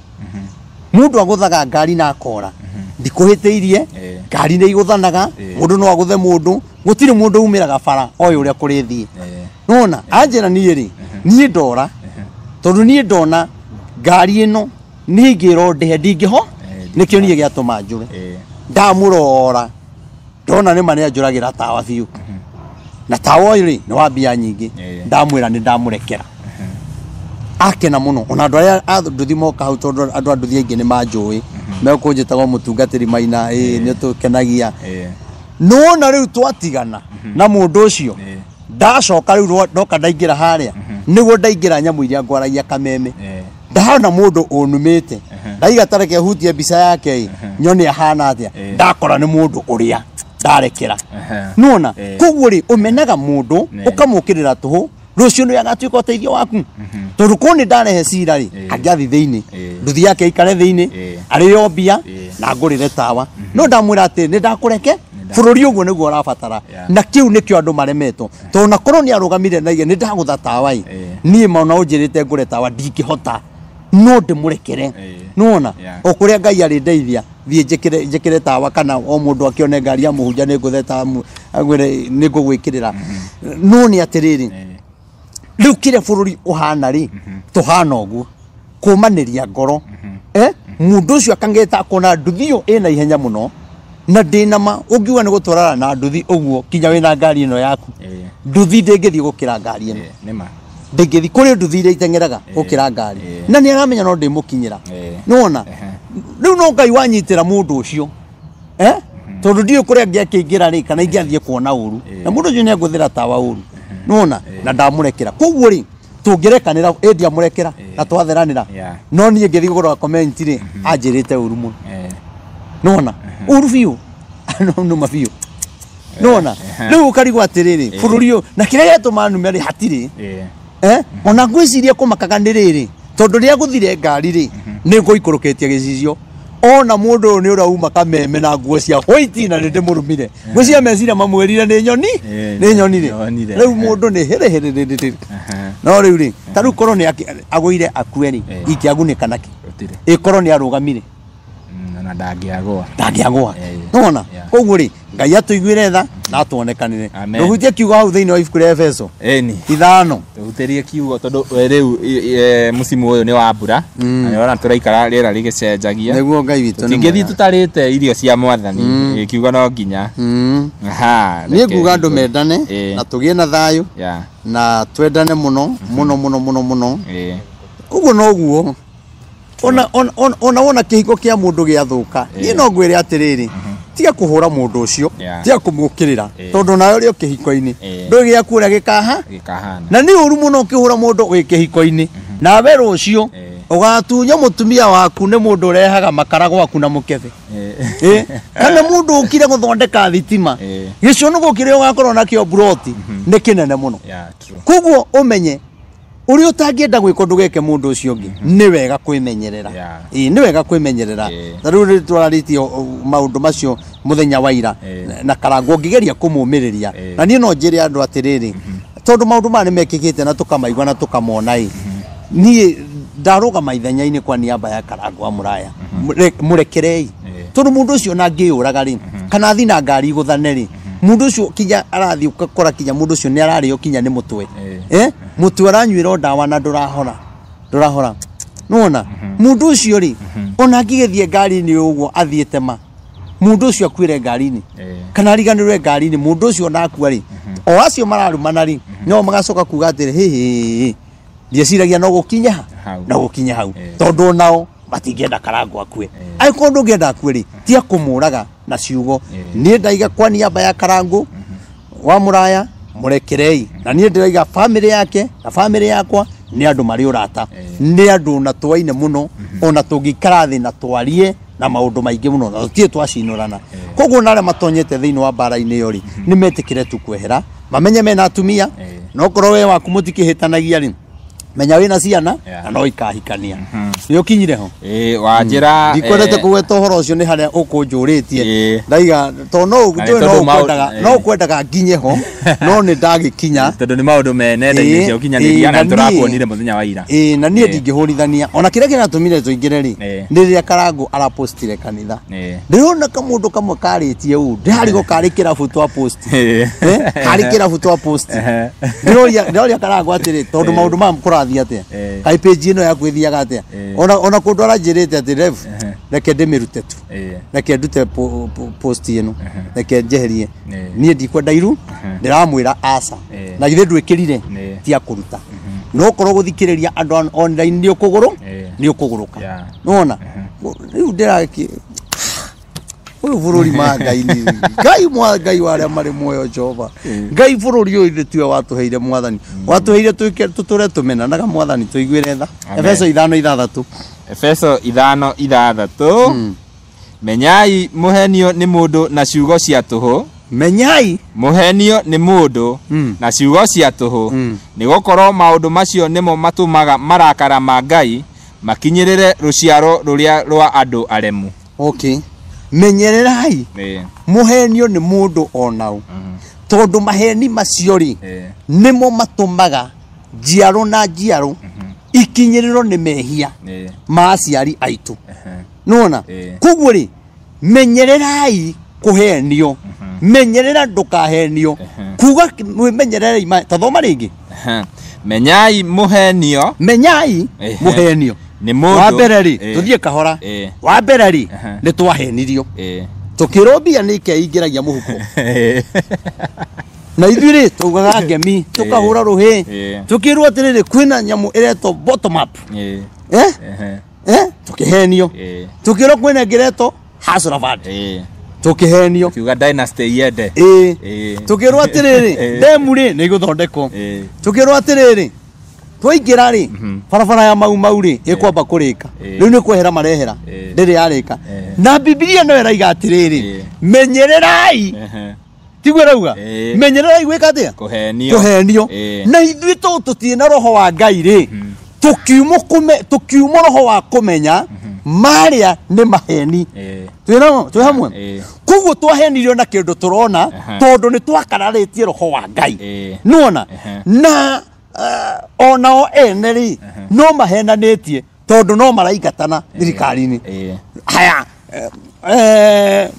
mũndũ agũthaga ngari na akora, ndikũhĩtĩirie, ngari nĩ igũthanaga, mũndũ no agũthe mũndũ, gũtirĩ mũndũ umĩraga bara oĩ ũrĩa kũrĩthiĩ. Nona anjĩra niĩ rĩ, niĩ ndora tondũ niĩ ndona ngari ĩno niĩ ingĩrwo ndĩhe ndingĩho, nĩkĩo niĩ gĩatũma njũre. Ndamũrora ndona nĩma nĩ anjũragĩra tawa biũ, na tawa ũyũ rĩ nĩ wa mbia nyingĩ. Ndamwĩra nĩ ndamũrekera, akena mũno. Ona andũ arĩa a nduthi moka hau, tondũ andũ a nduthi aingĩ nĩ manjũĩ, mekũnjĩtagwo mũtungatĩri Maina, ĩ nĩ tũkenagia. Nona rĩu twatigana na mũndũ ũcio, ndacoka rĩu ndoka ndaingĩra harĩa nĩguo ndaingĩra nyamũ iria ngwaragia kameme, ndahona mũndũ ũnumĩte, ndaiga tareke hutie mbica yake ĩ nyone ahana atĩa, ndakora nĩ mũndũ ũrĩa ndarekera. Nona koguo rĩ, ũmenaga mũndũ ũkamũkĩrĩra tũhũ, rũciũ nĩ agatuĩka ũteithio waku, tondũ korwo nĩ ndarehe cira rĩ, angĩathiĩ thĩinĩ, nduthi yake ikare thĩinĩ, arĩo mbia na ngũrĩre tawa. No ndamwĩra atĩ nĩ ndakũreke, bũrũri ũguo nĩguo ũrabatara, na kĩu nĩkĩo andũ maremetwo, tondũ na korwo nĩ arũgamire na nĩ ndagũtha tawa ĩ, niĩ ma ona ũnjĩrĩte ngũre tawa ndingĩhota, no ndĩmũrekere. Nĩwona o kũrĩa Ngai arĩndeithia thiĩ njĩkĩre tawa, kana o mũndũ akĩone ngari ya mũhunjia nĩ ngũthe tawa, agwĩre nĩ ngũgwĩkĩrĩra. No nĩ atĩrĩrĩ, rĩu kĩrĩa bũrũri ũhana rĩ, tũhana ũguo kũmanĩria ngoro, mũndũ ũcio akangeta akona nduthi ĩyo ĩna ihenya mũno, na ndĩna ma ũngiuga nĩ gũtwarana na nduthi ũguo kinya wĩna ngari ĩno yaku, nduthi ndĩngĩthiĩ gũkĩra ngari ĩno. Nĩma. Ndĩngĩthiĩ kũrĩ nduthi iria iteng'eraga gũkĩra ngari, na nĩ aramenya no ndĩmũkinyĩra. Nĩwona rĩu no Ngai wanyitĩra mũndũ ũcio, tondũ ndiũĩ kũrĩa angĩakĩingĩra rĩ, kana ingĩathiĩ kuona ũru, na mũndũ ũcio nĩ angũthĩra tawa ũru. Nĩwona na ndamũrekera. Koguo rĩ, tũngĩrekanĩra ĩ ndiamũrekera na twatheranĩra, no niĩ ngĩthiĩ kũrora comment rĩ, anjĩrĩte ũru mũno. Nĩwona ũru biũ, numa biũ. Nĩwona rĩu ũkarigwo atĩrĩrĩ, bũrũri ũyũ na kĩrĩa gĩatũma nume rĩ hatirĩ, ona ngwĩciria kũmakaga nĩ rĩrĩ, tondũ rĩrĩa gũthire ngari rĩ, nĩ ngũikũrũkĩtie gĩcicio, ona mũndũ ũyũ nĩ ũrauma kameme na nguo cia white na nĩ ndĩmũrumire, ngwĩciria meciria mamwĩrire nĩ nyoni, nĩ nyonire. Rĩu mũndũ nĩ hĩrĩ hĩrĩ hĩrĩ. No rĩu rĩ, ta rĩu korwo nĩ agũire akue rĩ, ingĩagunĩka nakĩ? Ĩkorwo nĩ arũgamire, na ndangĩagũa, ndangĩagũa. Nĩwona koguo rĩ, Ngai atũiguĩre tha na atuonekanĩre. Ndũhutie kiugo hau thĩinĩ wa ibuku rĩa Efeso 5. Tũhutĩrie kiugo tondũ rĩu mũcimu ũyũ nĩ wa mbura, na nĩwona tũraikara rĩera rĩgĩcenjagia. Nĩguo Ngai witũ nĩ tũtingĩthiĩ tũtarĩte irio cia Mwathani, kiugo no nginya. Niĩ nguga andũ mendane na tũgĩe na thayũ na twendane mũno mũno mũno mũno mũno. Ũguo noguo ona wona kĩhiko kĩa mũndũ gĩathũka, niĩ no ngwĩre atĩrĩrĩ, tiga kũhũra mũndũ ũcio, tiga kũmũkĩrĩra, tondũ nawe ũrĩ o kĩhiko-inĩ, ndũĩ gĩaku ũrĩa gĩkaha, na nĩ ũru mũno ũkĩhũra mũndũ wĩ kĩhiko-inĩ, nawe rũciũ ũgatunywo mũtumia waku nĩ mũndũ ũrehaga makara gwaku na mũkebe, kana mũndũ ũkire gũthondeka thitima, gĩconũkũ kĩrĩa ũgakorwo nakĩo mburoti nĩ kĩnene mũno. Koguo ũmenye ũrĩa ũtangĩenda gwĩka ndũgeke mũndũ ũcio ũngĩ, nĩ wega kwĩmenyerera. Nĩ wega kwĩmenyerera. Ta rĩu nĩ twararĩtie maũndũ macio mũthenya wa ira na Karangũ, ũngĩgeria kũmũmĩrĩria, na niĩ no njĩre andũ atĩrĩrĩ, tondũ maũndũ maya nĩ mekĩkĩte na tũkamaigua na tũkamona ĩ, niĩ ndarũgama ithenya-inĩ kwa niaba ya Karangũ wa Mũraya, mũrekerei, tondũ mũndũ ũcio ona angĩyũraga rĩ, kana athiĩ na ngari igũthane rĩ, mũndũ ũcio kinya arathiĩ ũgakora kinya mũndũ ũcio nĩ ararĩo kinya nĩ mũtwe, mũtwe aranyuĩrwo ndawa na ndũrahora, ndũrahora. Nĩwona mũndũ ũcio rĩ, ona angĩgĩthiĩ ngari-inĩ ũguo athiĩte ma, mũndũ ũcio akuĩre ngari-inĩ kana ariganĩrwe ngari-inĩ, mũndũ ũcio ona akua rĩ, o acio mararumana rĩ, no magacoka kuga atĩrĩ, hĩ hĩ hĩ, ndieciragia no gũkinye ha. Na gũkinye hau tondũ nao matingĩenda Karangũ akue. Angĩkorwo ndũngĩenda akue rĩ, tia kũmũraga na ciugo. Niĩ ndaiga kwa niaba ya Karangũ wa Mũraya, mũrekerei. Na niĩ ndĩraiga family yake na family yakwa nĩ andũ marĩ ũrata, nĩ andũ na twaine mũno, ona tũngĩikara thĩ na twarie na maũndũ maingĩ mũno na tũtirĩ twacinũrana. Koguo na arĩa matonyete thĩinĩ wa mbara-inĩ ĩyo rĩ, nĩ metĩkĩre tu kwehera, mamenye mena atumia, na okorwo we waku mũtikĩhĩtanagia rĩ, menya wĩna ciana na no ikahikania. Nĩ ũkinyire ho? Wanjĩra ndikwendete kũgweta ũhoro ũcio nĩ harĩa ũkũnjũrĩtie. Ndaiga tondũ no ũkwendaga nginye ho, no nĩ ndagĩkinya tondũ nĩ maũndũ me nenda-inĩ cia ũkinyanĩria na tũrakuonire mũthenya wa ira. Na niĩ ndingĩhũrithania ona kĩrĩa kĩratũmire tũingĩre rĩ, nĩ rĩrĩa Karangũ arapostire kanitha. Ndĩrona kamũndũ kamwe karĩtie ũũ, ndĩrarigwo karĩ kĩrabu twa post. Karĩ kĩrabu twa post. Ndĩroria Karangũ atĩrĩ, tondũ maũndũ maya kũrathiĩ atĩa? Kaĩ page ĩno yaku ĩthiaga atĩa? Ona kũndũ aranjĩrĩte atĩ Rev, reke ndĩmĩrute tu, reke ndute post ĩno, reke njeherie. Niĩ ndikwenda iru, ndĩramwĩra aca. Na githĩ ndwĩkĩrire tia kũruta. No korwo gũthikĩrĩria andũ online nĩ ũkũgũrũ, nĩ ũkũgũrũka. Nĩwona? Rĩu ndĩrakĩ ũyũ bũrũri ma Ngai nĩ Ngai mwa Ngai wa arĩa marĩ muoyo Jehova. Ngai bũrũri ũyũ ithuĩ tiwe watũheire mwathani. Watũheire twĩke tũtũre tũmenanaga mwathani, tũiguĩre tha. Efeso 5:6. Efeso 5:6. Menyai mũhenio nĩ mũndũ na ciugo cia tũhũ. Menyai mũhenio nĩ mũndũ na ciugo cia tũhũ, nĩgũkorwo maũndũ macio nĩmo matũmaga marakara ma Ngai makinyĩrĩre rũciaro rũrĩa rwa andũ aremu. Okay. Menyererai mũhenio nĩ mũndũ onao, tondũ maheni macio rĩ nĩmo matũmaga njiaro na njiaro ikinyĩrĩrwo nĩ mehia ma aciari aitũ. Nĩwona? Koguo rĩ, menyererai kũhenio, menyerera ndũkahenio. Kuga mwĩmenyererei, tathoma rĩngĩ. Menyai mũhenio, menyai mũhenio nĩ mũndũ. Wa mbere rĩ, tũthiĩ kahora. Wa mbere rĩ, nĩ twahenirio. Tũkĩrwo mbia nĩ ikeingĩragia mũhuko. Na ithuĩ rĩ, taugaga ngemi, tũkahũra rũhĩ. Tũkĩrwo atĩrĩrĩ, kwĩna nyamũ ĩretwo bottom up. Tũkĩhenio. Tũkĩrwo kwĩna ĩngĩ ĩretwo Hustler Fund. Tũkĩhenio. Kiuga dynasty yende. Tũkĩrwo atĩrĩrĩ, ndemu rĩ nĩ igũthondekwo. Tũkĩrwo atĩrĩrĩ, twaingĩra rĩ, barabara ya Mau Mau rĩ ĩkwamba kũrĩka. Rĩu nĩ kwehera marehera, ndĩrĩ yarĩka. Na Bibilia no ĩraiga atĩrĩrĩ, menyererai. Tiguo ĩrauga? Menyererai gwĩka atĩa? Kũhenio. Na ithuĩ tondũ tũtirĩ na roho wa Ngai rĩ, tũkiuma roho wa kũmenya marĩa nĩ maheni. Twĩ hamwe? Koguo twahenirio na kĩndũ tũrona tondũ nĩ twakararĩtie roho wa Ngai. Nĩwona? Na onao ene rĩ, no mahenanĩtie tondũ no maraingatana thirikari-inĩ. Haya,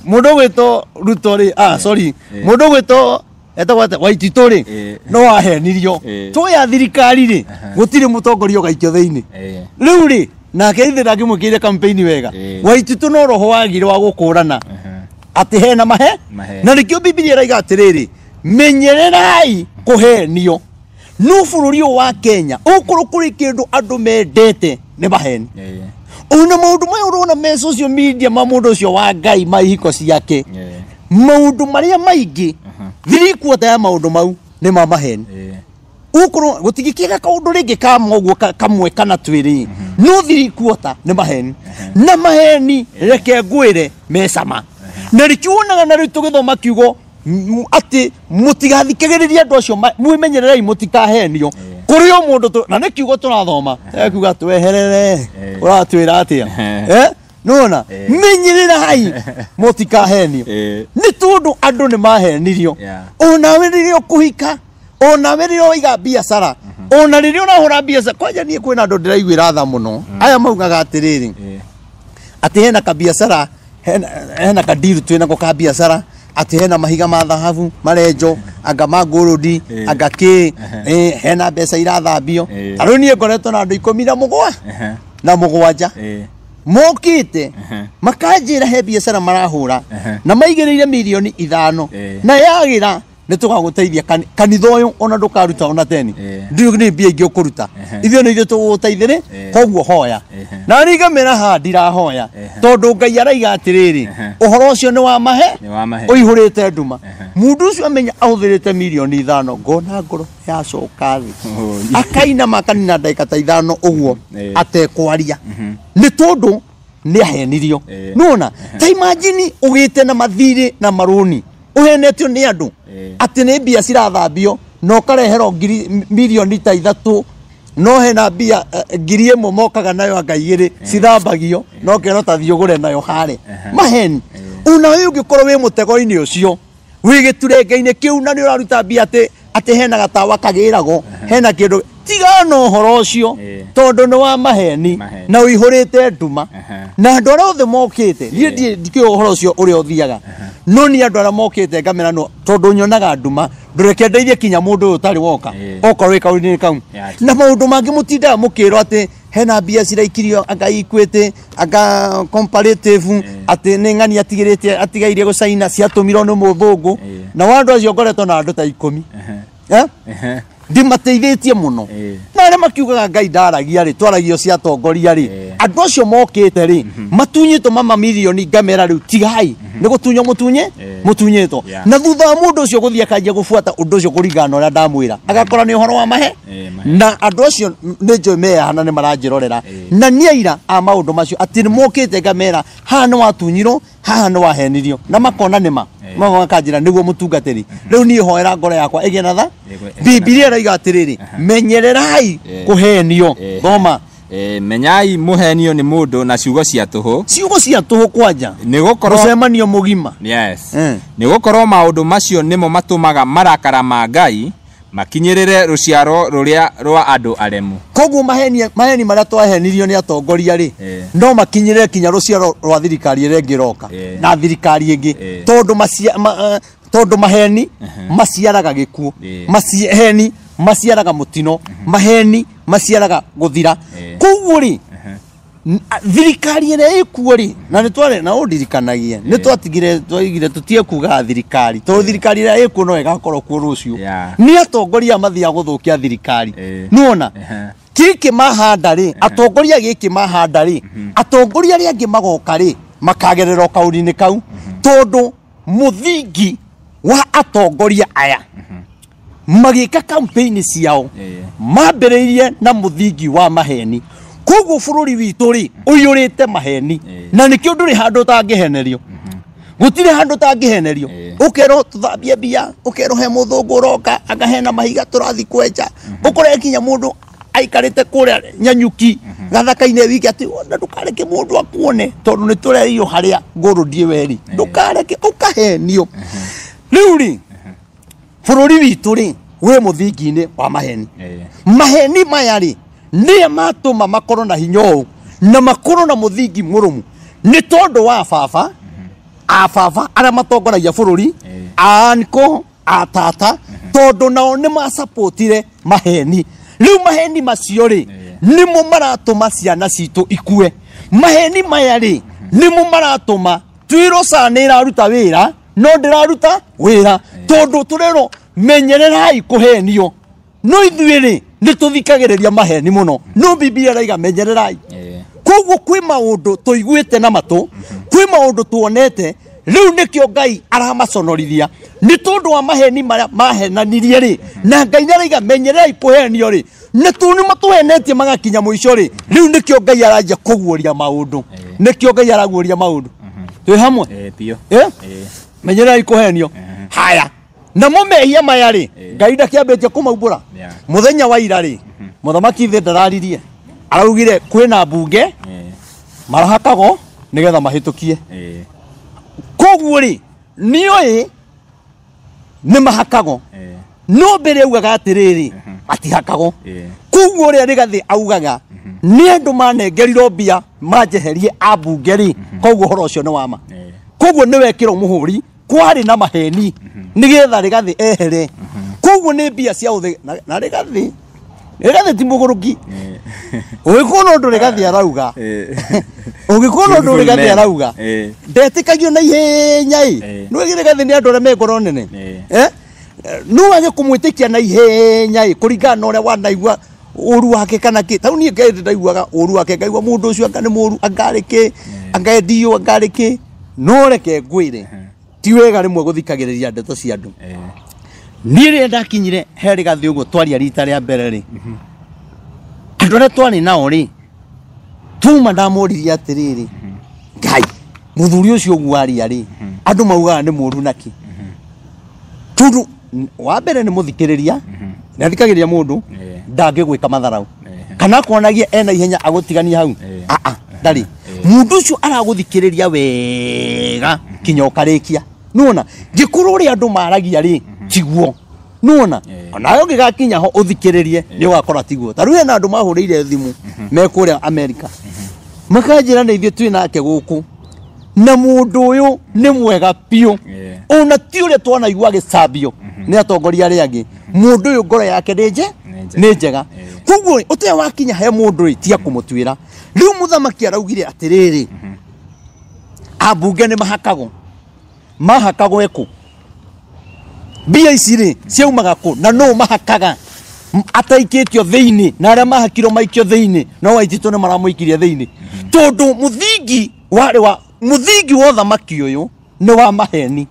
mũndũ ũgwĩtwo Ruto rĩ, sorry, mũndũ ũgwĩtwo etagwo atĩa, Waititũ rĩ, no ahenirio. Twoya thirikari rĩ, gũtirĩ mũtongoria ũgaikio thĩinĩ. Rĩu rĩ, nake ithe ndangĩmwĩkĩire campaign wega. Waititũ no roho wagire wa gũkũrana atĩ hena mahe. Na nĩkĩo Bibilia ĩraiga atĩrĩrĩ, menyererai kũhenio. No bũrũri ũyũ wa Kenya ũkorwo kũrĩ kĩndũ andũ mendete nĩ maheni. Ona maũndũ maya ũrona me social media ma mũndũ ũcio wa Ngai ma ihiko ciake, maũndũ marĩa maingĩ 3/4 ya maũndũ mau nĩ ma maheni. Ũkorwo gũtingĩkĩga kaũndũ rĩngĩ ka moguo kamwe kana twĩrĩ, no 3/4 nĩ maheni. Na maheni reke ngwĩre me cama. Na nĩkĩo wonaga na rĩu tũgĩthoma kiugo atĩ mũtigathikagĩrĩrie andũ acio, mwĩmenyererei mũtikahenio. Kũrĩ o mũndũ na nĩ kiugo tũrathoma, ekuga tweherere, ũratwĩra atĩa? Nĩwona? Menyererai mũtikahenio. Nĩ tondũ andũ nĩ mahenirio. Onawe rĩrĩa ũkũhika, onawe rĩrĩa ũraiga biacara, ona rĩrĩa ũrahũra biacara, kwanja niĩ kwĩna andũ ndĩraiguĩra tha mũno. Aya maugaga atĩrĩrĩ, atĩ hena kabiacara, hena kadiru twĩnako ka biacara, atĩ hena mahiga ma thahabu marenjo, anga ma gold, anga kĩ, hena mbeca irathambio. Rĩu niĩ ngoretwo na andũ 17 na mũgwanja mokĩte makanjĩra he biacara marahũra na maigĩrĩire mirioni 5 na yagĩra Nĩ tũgagũteithia kanitha ũyũ ona ndũkaruta ona teni. Ndiũ nĩ mbia ingĩ ũkũruta. Ithuĩ nĩ ithuĩ tũgũgũteithĩrĩ, koguo hoya. Na niĩ ngamĩra haha ndirahoya tondũ Ngai araiga atĩrĩrĩ, ũhoro ũcio nĩ wa mahe, ũihũrĩte nduma. Mũndũ ũcio amenya ahũthĩrĩte 5 milioni, ngona ngoro yacoka thĩ. Akainama akanina ndagĩka ta 5 ũguo atekwaria, nĩ tondũ nĩ ahenirio. Nĩwona ta imagine ũgĩte na mathirĩ na marũni, ũhenetio nĩ andũ atĩ nĩ mbia cirathambio, na ũkareherwo ngiri 3 milioni no hena mbia 1,000 mokaga nayo anga 2 cithambagio, no kerwo ta thiĩ ũgũre nayo harĩa maheni. Ona we ũngĩkorwo wĩ mũtego-inĩ ũcio, wĩ gĩturenge-inĩ kĩu, na nĩ ũraruta mbia atĩ hena gatawa kagĩragwo, hena kĩndũ, tigana ũhoro ũcio tondũ nĩ wa maheni na ũihũrĩte nduma. Na andũ arĩa othe mokĩte, niĩ ndikĩũĩ ũhoro ũcio ũrĩa ũthiaga, no niĩ andũ arĩa mokĩte ngamera no tondũ nyonaga nduma, ndũreke ndeithie kinya mũndũ ũyũ ũtarĩ woka okorwo wĩ kaũndũ-inĩ kau. Na maũndũ mangĩ mũtindaga mũkĩrwo atĩ hena mbia ciraikirio anga Equity, anga Comparative, atĩ nĩ ng'ani atigĩrĩte atigairie gũcaina, ciatũmirwo nĩ mũthũngũ. Na wa andũ acio ngoretwo na andũ ta 10, eh? Ndimateithĩtie mũno. Na arĩa makiugaga Ngai ndaragia rĩ, twaragio cia atongoria rĩ, andũ acio mokĩte rĩ matunyĩtwo mamamirioni, ngamera rĩu tigai nĩ gũtunywo mũtunye mũtunyĩtwo. Na thutha wa mũndũ ũcio gũthiĩ akanjia gũbuata ũndũ ũcio kũringana na ũrĩa ndamwĩra, agakora nĩ ũhoro wa mahe. Mahe. Na andũ acio nĩ njũĩ meyahana nĩ maranjĩrorera na nĩ aira a maũndũ macio atĩ nĩ mokĩte ngamera haha nĩ watunyirwo, haha nĩ wahenirio, na makona nĩ ma makanjĩra nĩguo mũtungatĩri, rĩu niĩ hoera ngoro yakwa ĩgĩe na tha. Bibilia ĩraiga atĩrĩrĩ, menyererai kũhenio. Thoma. Menyai mũhenio nĩ mũndũ na ciugo cia tũhũ. Ciugo cia tũhũ kwanja. Nĩ gũkorwo mũcemanio mũgima. Yes. Nĩ gũkorwo maũndũ macio nĩmo matũmaga marakara ma Ngai makinyĩrĩre rũciaro rũrĩa rwa andũ aremu. Koguo maheni marĩa twahenirio nĩ atongoria rĩ, no makinyĩrĩre kinya rũciaro rwa thirikari ĩrĩa ĩngĩ ĩroka na thirikari ĩngĩ, tondũ tondũ maheni maciaraga gĩkuũ, maheni maciaraga mũtino, maheni maciaraga gũthira. Koguo rĩ, thirikari ĩrĩa ĩkuo rĩ, na nĩ tware na ũndirikanagie nĩ twatigire twaigire tũtige kugaga thirikari, tondũ thirikari ĩrĩa ĩkuo no ĩgakorwo kuo rũciũ. Nĩ atongoria mathiaga gũthũkia thirikari. Nĩwona gĩkĩ mahanda rĩ, atongoria gĩkĩ mahanda rĩ, atongoria arĩa angĩ magoka rĩ, makagerera o kaũndũ-inĩ kau, tondũ mũthingi wa atongoria aya magĩka campaign ciao mambĩrĩirie na mũthingi wa maheni. Koguo bũrũri witũ rĩ ũiyũrĩte maheni. Na nĩkĩo ndũrĩ handũ ũtangĩhenerio, gũtirĩ handũ ũtangĩhenerio. Ũkerwo tũthambie mbia, ũkerwo he mũthũngũ ũroka, anga hena mahiga tũrathi kwenja, ũkore nginya mũndũ aikarĩte kũrĩa Nyanyuki gathaka-inĩ wiki atĩ ona ndũkareke mũndũ akuone tondũ nĩ tũrerio harĩa ngũrũ weri, ndũkareke ũkahenio. Rĩu rĩ, bũrũri witũ rĩ wĩ mũthingi-inĩ wa maheni. Maheni maya rĩ nĩyo matũma makorwo na hinya ũũ na makorwo na mũthingi mũrũmu, nĩ tondũ wa baba a baba arĩa matongoragia bũrũri, a anko a tata, tondũ nao nĩ macapotire maheni. Rĩu maheni macio rĩ nĩmo maratũma ciana citũ ikue. Maheni maya rĩ nĩmo maratũma twĩrwo SHA nĩ ĩraruta wĩra, no ndĩraruta wĩra, tondũ tũrerwo menyererai kũhenio, no ithuĩ rĩ nĩ tũthikagĩrĩria maheni mũno, no Bibilia ĩraiga menyererai. Koguo kwĩ maũndũ tũiguĩte na matũ, kwĩ maũndũ tuonete, rĩu nĩkĩo Ngai aramaconorithia nĩ tondũ wa maheni marĩa mahenanirie rĩ. Na Ngai nĩ araiga menyererai kũhenio rĩ, nĩ tu nĩ matũhenetie magakinya mũico rĩ, rĩu nĩkĩo Ngai aranjia kũguũria maũndũ, nĩkĩo Ngai araguũria maũndũ. Twĩ hamwe? Biũ. Eh? Eh. Menyererai kũhenio. Haya, namo mehia maya rĩ, Ngai ndakĩambĩtie kũmaumbũra. Mũthenya wa ira rĩ, mũthamaki thĩ ndararirie, araugire kwĩna mbunge marahakagwo nĩgetha mahĩtũkie. Koguo rĩ, nĩoĩ nĩ mahakagwo, no mbere augaga atĩrĩrĩ, matihakagwo. Koguo ũrĩa Rĩgathĩ augaga nĩ andũ manengerirwo mbia manjeherie ambunge rĩ, koguo ũhoro ũcio nĩ wama. Koguo nĩ wekĩrwo mũhũri kwarĩ na maheni nĩgetha Rĩgathĩ ehere. Koguo nĩ mbia cia ũthĩ na Rĩgathĩ ti mũgũrũki. Ũngĩkuona ũndũ Rĩgathĩ arauga, ũngĩkuona ũndũ Rĩgathĩ arauga, ndetĩkagio na ihenya ĩ. Nĩ Rĩgathĩ nĩ andũ arĩa me ngoro nene. Eh? No wage kũmwĩtĩkia na ihenya ĩ kũringana na ũrĩa wanaigua ũru wake kana kĩ. Tau niĩ Ngai ndaiguaga ũru wake, ngaigua mũndũ ũcio anga nĩ mũru, anga arĩ kĩ, anga endio, anga arĩ kĩ. No reke ngwĩre, ti wega rĩmwe gũthikagĩrĩria ndeto cia andũ. Niĩ rĩrĩa ndakinyire he Rigathĩ ũguo twaria rita rĩa mbere rĩ, andũ arĩa twarĩ nao rĩ, tuma ndamũririe atĩrĩrĩ, Ngai, mũthuri ũcio ũguo aria rĩ, andũ maugaga nĩ mũru naki? Tondũ wa mbere nĩ mũthikĩrĩria, nĩ athikagĩrĩria mũndũ, ndangĩgwĩka matharau. Kana akonagia ena ihenya agũtigania hau. Aa, ndarĩ. Mũndũ ũcio aragũthikĩrĩria wega kinya ũkarĩkia. Nĩwona, ngĩkorwo ũrĩa andũ maragia rĩ, tiguo. Nĩwona, onawe ũngĩgakinya ho ũthikĩrĩrie, nĩ ũgakora tiguo. Ta rĩu hena andũ mahũrĩire thimũ me kũrĩa Amerika. Makanjĩra nĩ ithuĩ twĩ nake gũkũ. Na mũndũ ũyũ nĩ mwega biũ. Ona ti ũrĩa twanaigua agĩcambio nĩ atongoria arĩa angĩ. Mũndũ ũyũ ngoro yake nĩ nĩ njega. Koguo ũtarĩ wakinya he mũndũ rĩ, tiga kũmũtuĩra. Rĩu mũthamaki araugire atĩrĩrĩ, ambunge nĩ mahakagwo. Mahakagwo ĩkũ? Mbia ici rĩ, ciaumaga kũ? Na nũ mahakaga? Ataikĩtio thĩinĩ, na arĩa mahakirwo maikio thĩinĩ, no Waititũ nĩ maramũikirie thĩinĩ. Tondũ mũthingi warĩ wa mũthingi wa ũthamaki ũyũ nĩ wa maheni.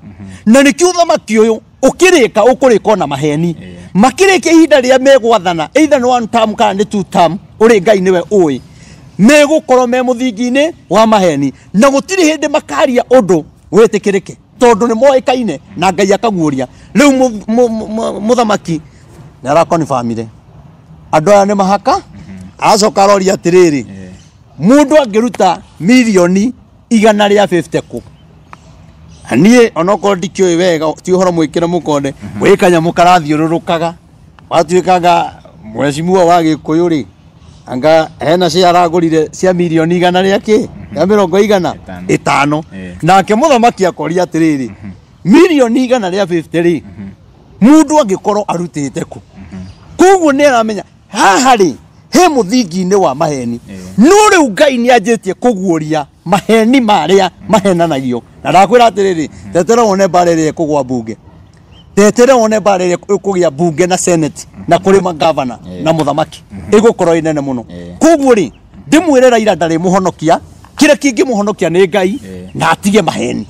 Na nĩkĩo ũthamaki ũyũ ũkĩrĩka ũkũrĩka na maheni. Makĩrĩkia ihinda rĩrĩa megwathana, either nĩ one term kana nĩ two term, ũrĩ Ngai nĩwe ũĩ. Megũkorwo me mũthingi-inĩ wa maheni. Na gũtirĩ hĩndĩ makaria ũndũ wĩtĩkĩrĩke. Tondũ nĩ moĩkaine na Ngai akaguũria. Rĩu mũthamaki nĩ arakonfirmire. Andũ aya nĩ mahaka, aracoka aroria atĩrĩrĩ, mũndũ angĩruta mirioni 150 kũ? Na niĩ onokorwo ndikĩũĩ wega, ti ũhoro mwĩkĩre mũkonde, gwĩ kanyamũ karathiũrũrũkaga. Watuĩkaga mheshimiwa wa Gĩkũyũ rĩ, anga hena cia aragũrire cia mirioni igana rĩa kĩ? Ya mĩrongo igana? Ĩtano. Nake mũthamaki akoria atĩrĩrĩ, mirioni 150 rĩ, mũndũ angĩkorwo arutĩte kũ? Koguo nĩ aramenya haha rĩ, he mũthingi-inĩ wa maheni. No rĩu Ngai nĩ anjĩtie kũguũria maheni marĩa mahenanagio. Na ndakwĩra atĩrĩrĩ, tetera wone mbara ĩrĩa ĩkũgwa mbunge. Tetera wone mbara ĩrĩa ĩkũgĩa mbunge na senate na kũrĩ magavana na mũthamaki. Ĩgũkorwo ĩ nene mũno. Koguo rĩ, ndĩmwĩre Raila ndarĩ mũhonokia, kĩrĩa kĩngĩmũhonokia nĩ Ngai na atige maheni.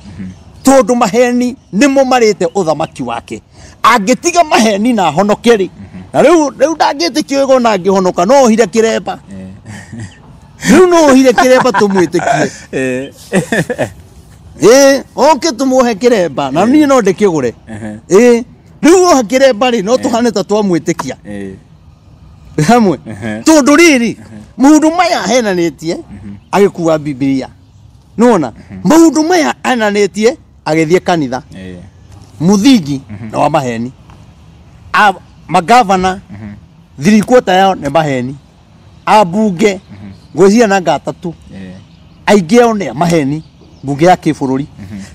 Tondũ maheni nĩmo marĩte ũthamaki wake. Angĩtiga maheni na ahonoke rĩ, na rĩu ndangĩtĩkio ĩgo na angĩhonoka no ohire kĩremba. Rĩu no ohire kĩremba tũmwĩtĩkie. Oke tũmuohe kĩremba na niĩ no ndĩkĩgũre. Rĩu oha kĩremba rĩ, no tũhane ta twamwĩtĩkia. Hamwe. Tondũ rĩrĩ, maũndũ maya ahenanĩtie agĩkua Bibilia. Nĩwona? Maũndũ maya ahenanĩtie agĩthiĩ kanitha. Mũthingi na wa maheni. Magavana 3/4 yao nĩ maheni. Ambunge ngwĩciria na ngatatũ aingĩ ao nĩ maheni mbunge ya kĩbũrũri.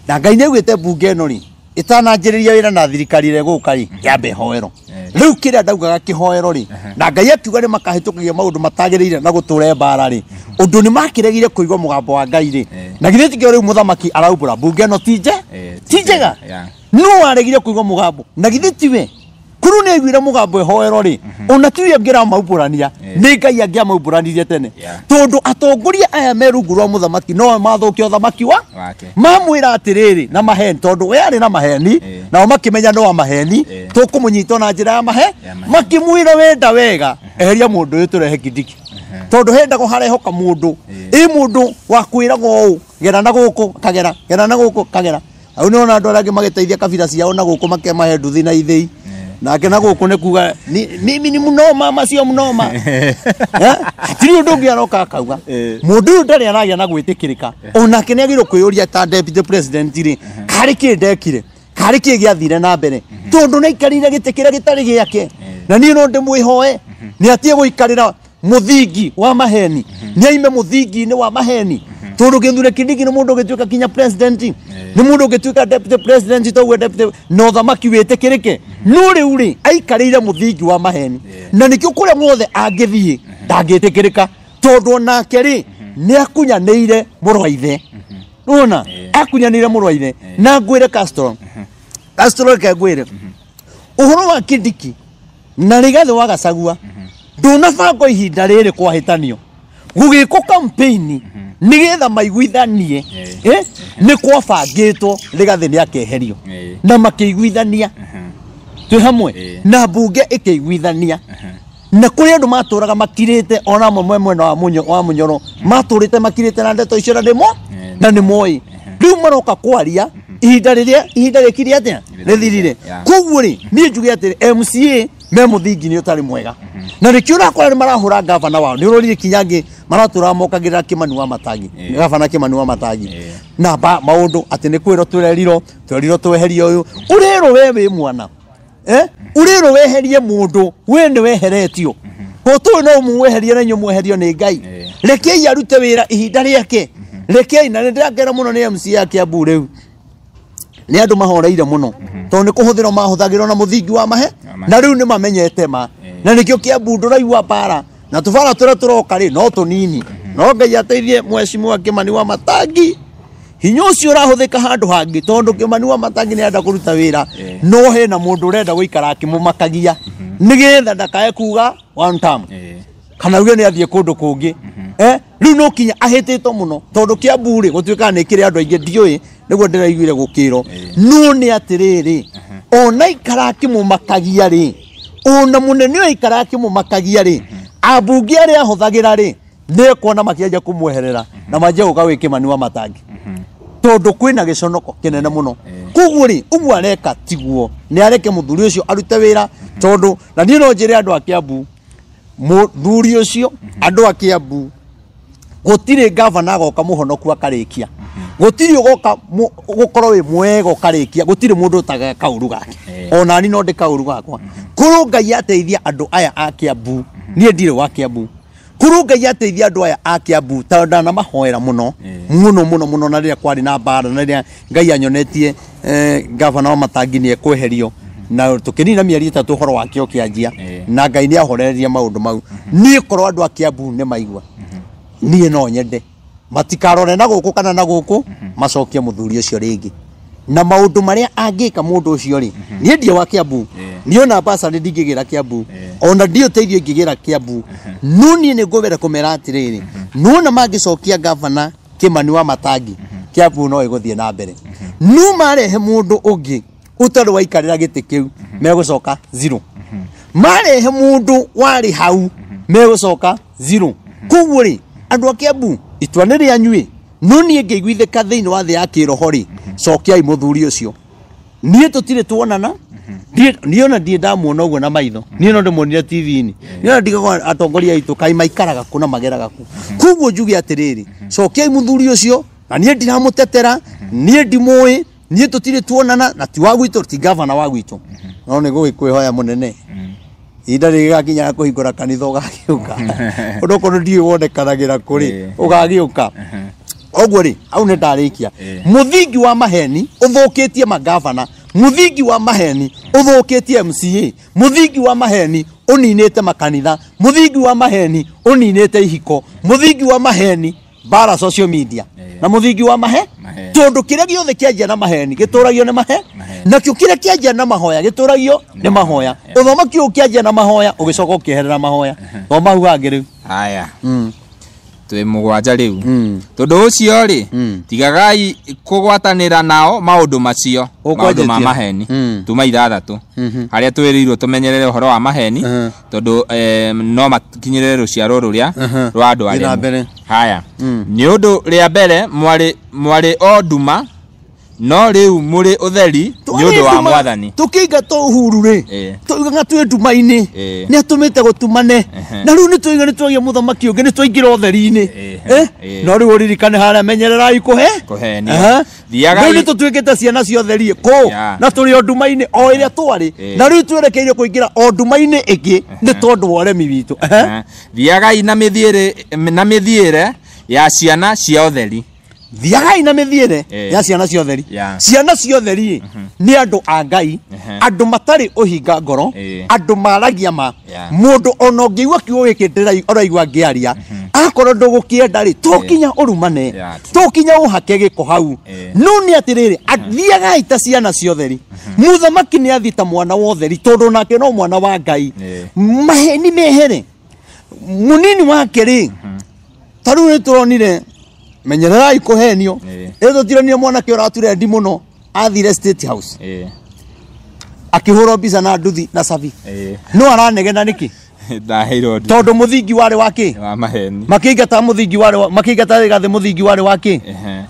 Na Ngai nĩ augĩte mbunge ĩno rĩ, ĩtananjĩrĩria wĩra na thirikari ĩrĩa ĩgũka rĩ, yambe ĩhoerwo. Rĩu kĩrĩa ndaugaga kĩhoero rĩ, na Ngai akiuga nĩ makahĩtũkagia maũndũ matagĩrĩire na gũtũre mbara rĩ, ũndũ nĩ makĩregire kũigua mũgambo wa Ngai rĩ, na githĩ tikĩo rĩu mũthamaki araumbũra mbunge ĩno ti njega. No aregire kũigua mũgambo, na githĩ tiwe? Kuru nĩ aiguire mũgambo ĩhoero rĩ, ona tiwe angĩramaumbũrania, nĩ Ngai angĩamaumbũranirie tene. Tondũ atongoria aya me rungu rwa mũthamaki no mathũkia ũthamaki wa mamwĩra atĩrĩrĩ na maheni, tondũ we arĩ na maheni, nao makĩmenya no wa maheni, tũkũmũnyita na njĩra ya mahe, makĩmwĩra wenda wega, eheria mũndũ ũyũ tũrehe Kindiki. Tondũ hendagwo harehoka mũndũ, ĩ mũndũ wa kwĩragwo ũũ, gera na gũkũ kagera, gera na gũkũ kagera. Hau nĩwona andũ arĩa angĩ magĩteithia kabira ciao na gũkũ makĩmahe nduthi na ithĩi. Nake na gũkũ nĩ kuga mimi ni mnoma macio mnoma. Hatirĩ ũndũ ũngĩ aroka akauga. Mũndũ ũyũ ndarĩ aragĩa na gwĩtĩkĩrĩka. Onake nĩ agĩrĩirwo kwĩyũria ta deputy president rĩ, karĩ kĩ ndekire? Karĩ kĩ gĩathire na mbere? Tondũ nĩ aikarĩire gĩtĩ kĩrĩa gĩtarĩ gĩake. Na niĩ no ndĩmwĩhoe nĩ atige gũikarĩra mũthingi wa maheni. Nĩ aime mũthingi-inĩ wa maheni. Tondũ Kithure Kindiki nĩ mũndũ ũngĩtuĩka kinya president, nĩ mũndũ ũngĩtuĩka deputy president, toguo deputy na ũthamaki wĩtĩkĩrĩke. No rĩu rĩ, aikarĩire mũthingi wa maheni. Na nĩkĩo kũrĩa guothe angĩthiĩ ndangĩtĩkĩrĩka, tondũ onake rĩ nĩ akunyanĩire mũrũ wa ithe. Nĩwona? Akunyanĩire mũrũ wa ithe. Na ngwĩre Castro. Castro reke ngwĩre. Ũhoro wa Kindiki na Rigathi wa Gachagua ndũnabangwo ihinda rĩrĩ kwahĩtanio gũgĩkwo campaign nĩgetha maiguithanie nĩ kwabangĩtwo Rigathi nĩ akeherio na makĩiguithania twĩ hamwe na mbunge ĩkĩiguithania na kũrĩ andũ matũraga makirĩte ona amwe mwena wa Munyoro matũrĩte makirĩte na ndeto icio na nĩmo na nĩ moĩ rĩu maroka kwaria ihinda rĩrĩa ihinda rĩkire atĩa rĩthirire. Koguo rĩ niĩ njuge atĩrĩ MCA me mũthingi nĩ ũtarĩ mwega na nĩkĩo ũrakora nĩ marahũra gavana wao nĩ ũrorire kinyangi maratũraga mokagĩrĩra Kimani wa Matangi gavana Kimani wa Matangi na maũndũ atĩ nĩ kwĩrwo twerirwo tweherie ũyũ ũrerwo we wĩ mwana ũrerwo weherie mũndũ we nĩ weheretio gũtũĩ no mũweherie na inyuĩ mweherio nĩ Ngai. Rekei arute wĩra ihinda rĩake rekei na nĩ ndĩrakena mũno nĩ MCA Kiambu rĩu nĩ andũ mahoreire mũno tondũ nĩ kũhũthĩrwo mahũthagĩrwo na mũthingi wa mahe na rĩu nĩ mamenyete ma na nĩkĩo Kiambu ndũraigua mbara na tũbara tũrĩa tũroka rĩ no tũnini no Ngai ateithie mheshimiwa Kimani wa Matangi hinya ũcio ũrahũthĩka handũ hangĩ tondũ Kimani wa Matangi nĩ arenda kũruta wĩra no hena mũndũ ũrenda gũikara akĩmũmakagia nĩgetha ndakae kuga one term kana uge nĩ athiĩ kũndũ kũngĩ rĩu no kinya ahĩtĩtwo mũno tondũ Kiambu rĩ gũtuĩkaga nĩ kĩrĩ andũ aingĩ ndiũĩ nĩguo ndĩraiguire gũkĩrwo no nĩ atĩrĩrĩ ona ikara akĩmũmakagia rĩ ona mũnene ũyũ aikara akĩmũmakagia rĩ ambunge arĩa ahũthagĩra rĩ nĩekuona makĩanjia kũmweherera na manjie gũka gwĩ Kimani wa Matangi tondũ kwĩna gĩconoko kĩnene mũno. Koguo rĩ ũguo areka tiguo nĩ areke mũthuri ũcio arute wĩra tondũ na niĩ no njĩre andũ a Kiambu mũthuri ũcio andũ a Kiambu gũtirĩ gavana agoka mũhonoku akarĩkia gũtirĩ ũgoka gũkorwo wĩ mwega ũkarĩkia gũtirĩ mũndũ ũtaga kaũru gake ona niĩ no ndĩ kaũru gakwa. Kũrũ Ngai ateithia andũ aya a Kiambu niĩ ndirĩ wa Kiambu kũrũ Ngai ateithia andũ aya a Kiambu tondũ ndanamahoera mũno mũno mũno mũno na rĩrĩa kwarĩ na mbara na rĩrĩa Ngai anyonetie gavana wa Matangi nĩ ekweherio na tũkĩnina mĩeri 3 ũhoro wake ũkĩanjia na Ngai nĩ ahorereria maũndũ mau. Niĩ korwo andũ a Kiambu nĩ maigua niĩ no nyende matikarore na gũkũ kana na gũkũ macokie mũthuri ũcio rĩngĩ na maũndũ marĩa angĩka mũndũ ũcio rĩ niĩ ndiĩ wa Kiambu niĩ ona basarĩ ndingĩgĩra Kiambu ona ndiĩ ũteithio ingĩgĩra Kiambu no niĩ nĩ ngũbera kũmera atĩrĩrĩ nona mangĩcokia gavana Kimani wa Matangi Kiambu no ĩgũthiĩ na mbere no marehe mũndũ ũngĩ ũtarĩ waikarĩra gĩtĩ kĩu megũcoka zero marehe mũndũ warĩ hau megũcoka zero. Koguo rĩ andũ a Kiambu itua nĩ rĩanyu no niĩ ngĩiguithĩka thĩinĩ wa thĩ ya kĩroho rĩ cokiai mũthuri ũcio niĩ tũtirĩ tuonana niĩ ona ndirĩ ndamuona ũguo na maitho niĩ no ndĩmuonire TV-inĩ niĩ ona ndigaga atongoria aitũ kaĩ maikaraga kũ na mageraga kũ. Koguo njuge atĩrĩrĩ cokiai mũthuri ũcio na niĩ ndiramũtetera niĩ ndimũĩ niĩ tũtirĩ tuonana na ti wa gwitũ ti gavana wa gwitũ no nĩ gũgĩkwĩhoya mũnene ihinda rĩgĩgakinya kũhingũra kanitha ũgagĩũka ũndũ okorwo ndiũĩ wonekanagĩra kũrĩ ũgagĩũka. Ũguo rĩ hau nĩ ndarĩkia mũthingi wa maheni ũthũkĩtie magavana mũthingi wa maheni ũthũkĩtie MCA mũthingi wa maheni ũninĩte makanitha mũthingi wa maheni ũninĩte ihiko mũthingi wa maheni bara social media na mũthingi wa mahe tondũ kĩrĩa gĩothe kĩanjia na maheni gĩtũragio nĩ mahe nakĩo kĩrĩa kĩanjia na mahoya gĩtũragio nĩ mahoya ũthamaki ũyũ kĩanjia na mahoya ũgĩcoka ũkĩeherera mahoya thoma hau hangĩ rĩu. Haya twĩ mũgwanja rĩu tondũ ũcio rĩ tigagai kũgwatanĩra nao maũndũ macio maũndũ ma maheni tuma 6 harĩa twĩrĩirwo tũmenyerere ũhoro wa maheni tondũ no makinyĩrĩre rũciaro rũrĩa rwa andũ arĩa. Haya nĩ ũndũ rĩa mbere mwarĩ o nduma no rĩu mũrĩ ũtheri nĩ ũndũ wa Mwathani. Tũkĩingatwo Uhuru rĩ tũigaga twĩ nduma-inĩ nĩ atũmĩte gũtumane na rĩu nĩ tũiga nĩ twagĩa mũthamaki ũngĩ nĩ twaingĩra ũtheri-inĩ no rĩu ũririkane harĩa menyererai kũhenio rĩu nĩ tũtuĩkĩte ciana cia ũtheri kũ na tũrĩ o nduma-inĩ o ĩrĩa twarĩ na rĩu twerekeire kũingĩra o nduma-inĩ ĩngĩ nĩ tondũ wa ũremi witũ. Thiagai na mĩthiĩre ya ciana cia ũtheri. Thiagai na mĩthiĩre ya ciana cia ũtheri. Ciana cia ũtheri nĩ andũ a Ngai andũ matarĩ ũhinga ngoro andũ maragia ma mũndũ ona ũngĩigua kiugo gĩkĩ ũraigua ngĩaria Akorwo ndũgũkĩenda rĩ, to kinya ũrumane, to kinya ũhake gĩko hau. No nĩ atĩrĩrĩ, athiagai ta ciana cia ũtheri. Mũthamaki nĩ athiĩ ta mwana wa ũtheri, tondũ nake no mwana wa Ngai. Maheni mehere. Mũnini wake rĩ, ta rĩu nĩ tũronire, menyererai kũhenio. Ĩ tũtironire mwanake ũraturendi mũno, athire State House. Akĩhũrwo mbica na nduthi na cabi. No aranegena nĩkĩ? Ndaheirwo nduthi. Tondũ mũthingi warĩ wa kĩ? Wa maheni. Makĩingata mũthingi warĩ wa, makĩingata Rigathĩ mũthingi warĩ wa kĩ?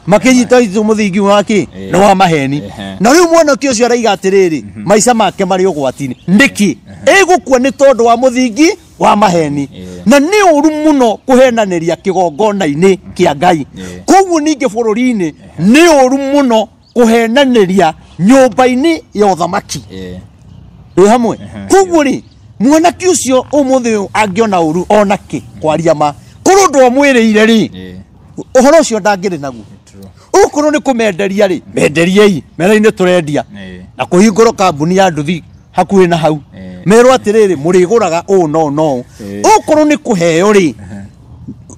Makĩnyita Itũ mũthingi wa kĩ? Nĩ wa maheni. Na rĩu mwanake ũcio araiga atĩrĩrĩ, maica make marĩ ũgwati-inĩ. Nĩkĩ? Ĩgũkua nĩ tondũ wa mũthingi wa maheni. Na nĩ ũru mũno kũhenanĩria kĩgongona-inĩ kĩa Ngai. Koguo ningĩ bũrũri-inĩ nĩ ũru mũno kũhenanĩria nyũmba-inĩ ya ũthamaki. Ĩ hamwe. Koguo rĩ, mwanake ũcio ũmũthĩ ũyũ angĩona ũru ona kĩ kwaria ma, korwo ndwamwĩrĩire rĩ, ũhoro ũcio ndangĩrĩ naguo. Okorwo nĩ kũmenderia rĩ, menderiei, merei nĩ tũrendia. Na kũhingũrwo kambuni ya nduthi hakuhĩ na hau. Merwo atĩrĩrĩ, mũrĩgũraga ũũ no no. Okorwo nĩ kũheo rĩ,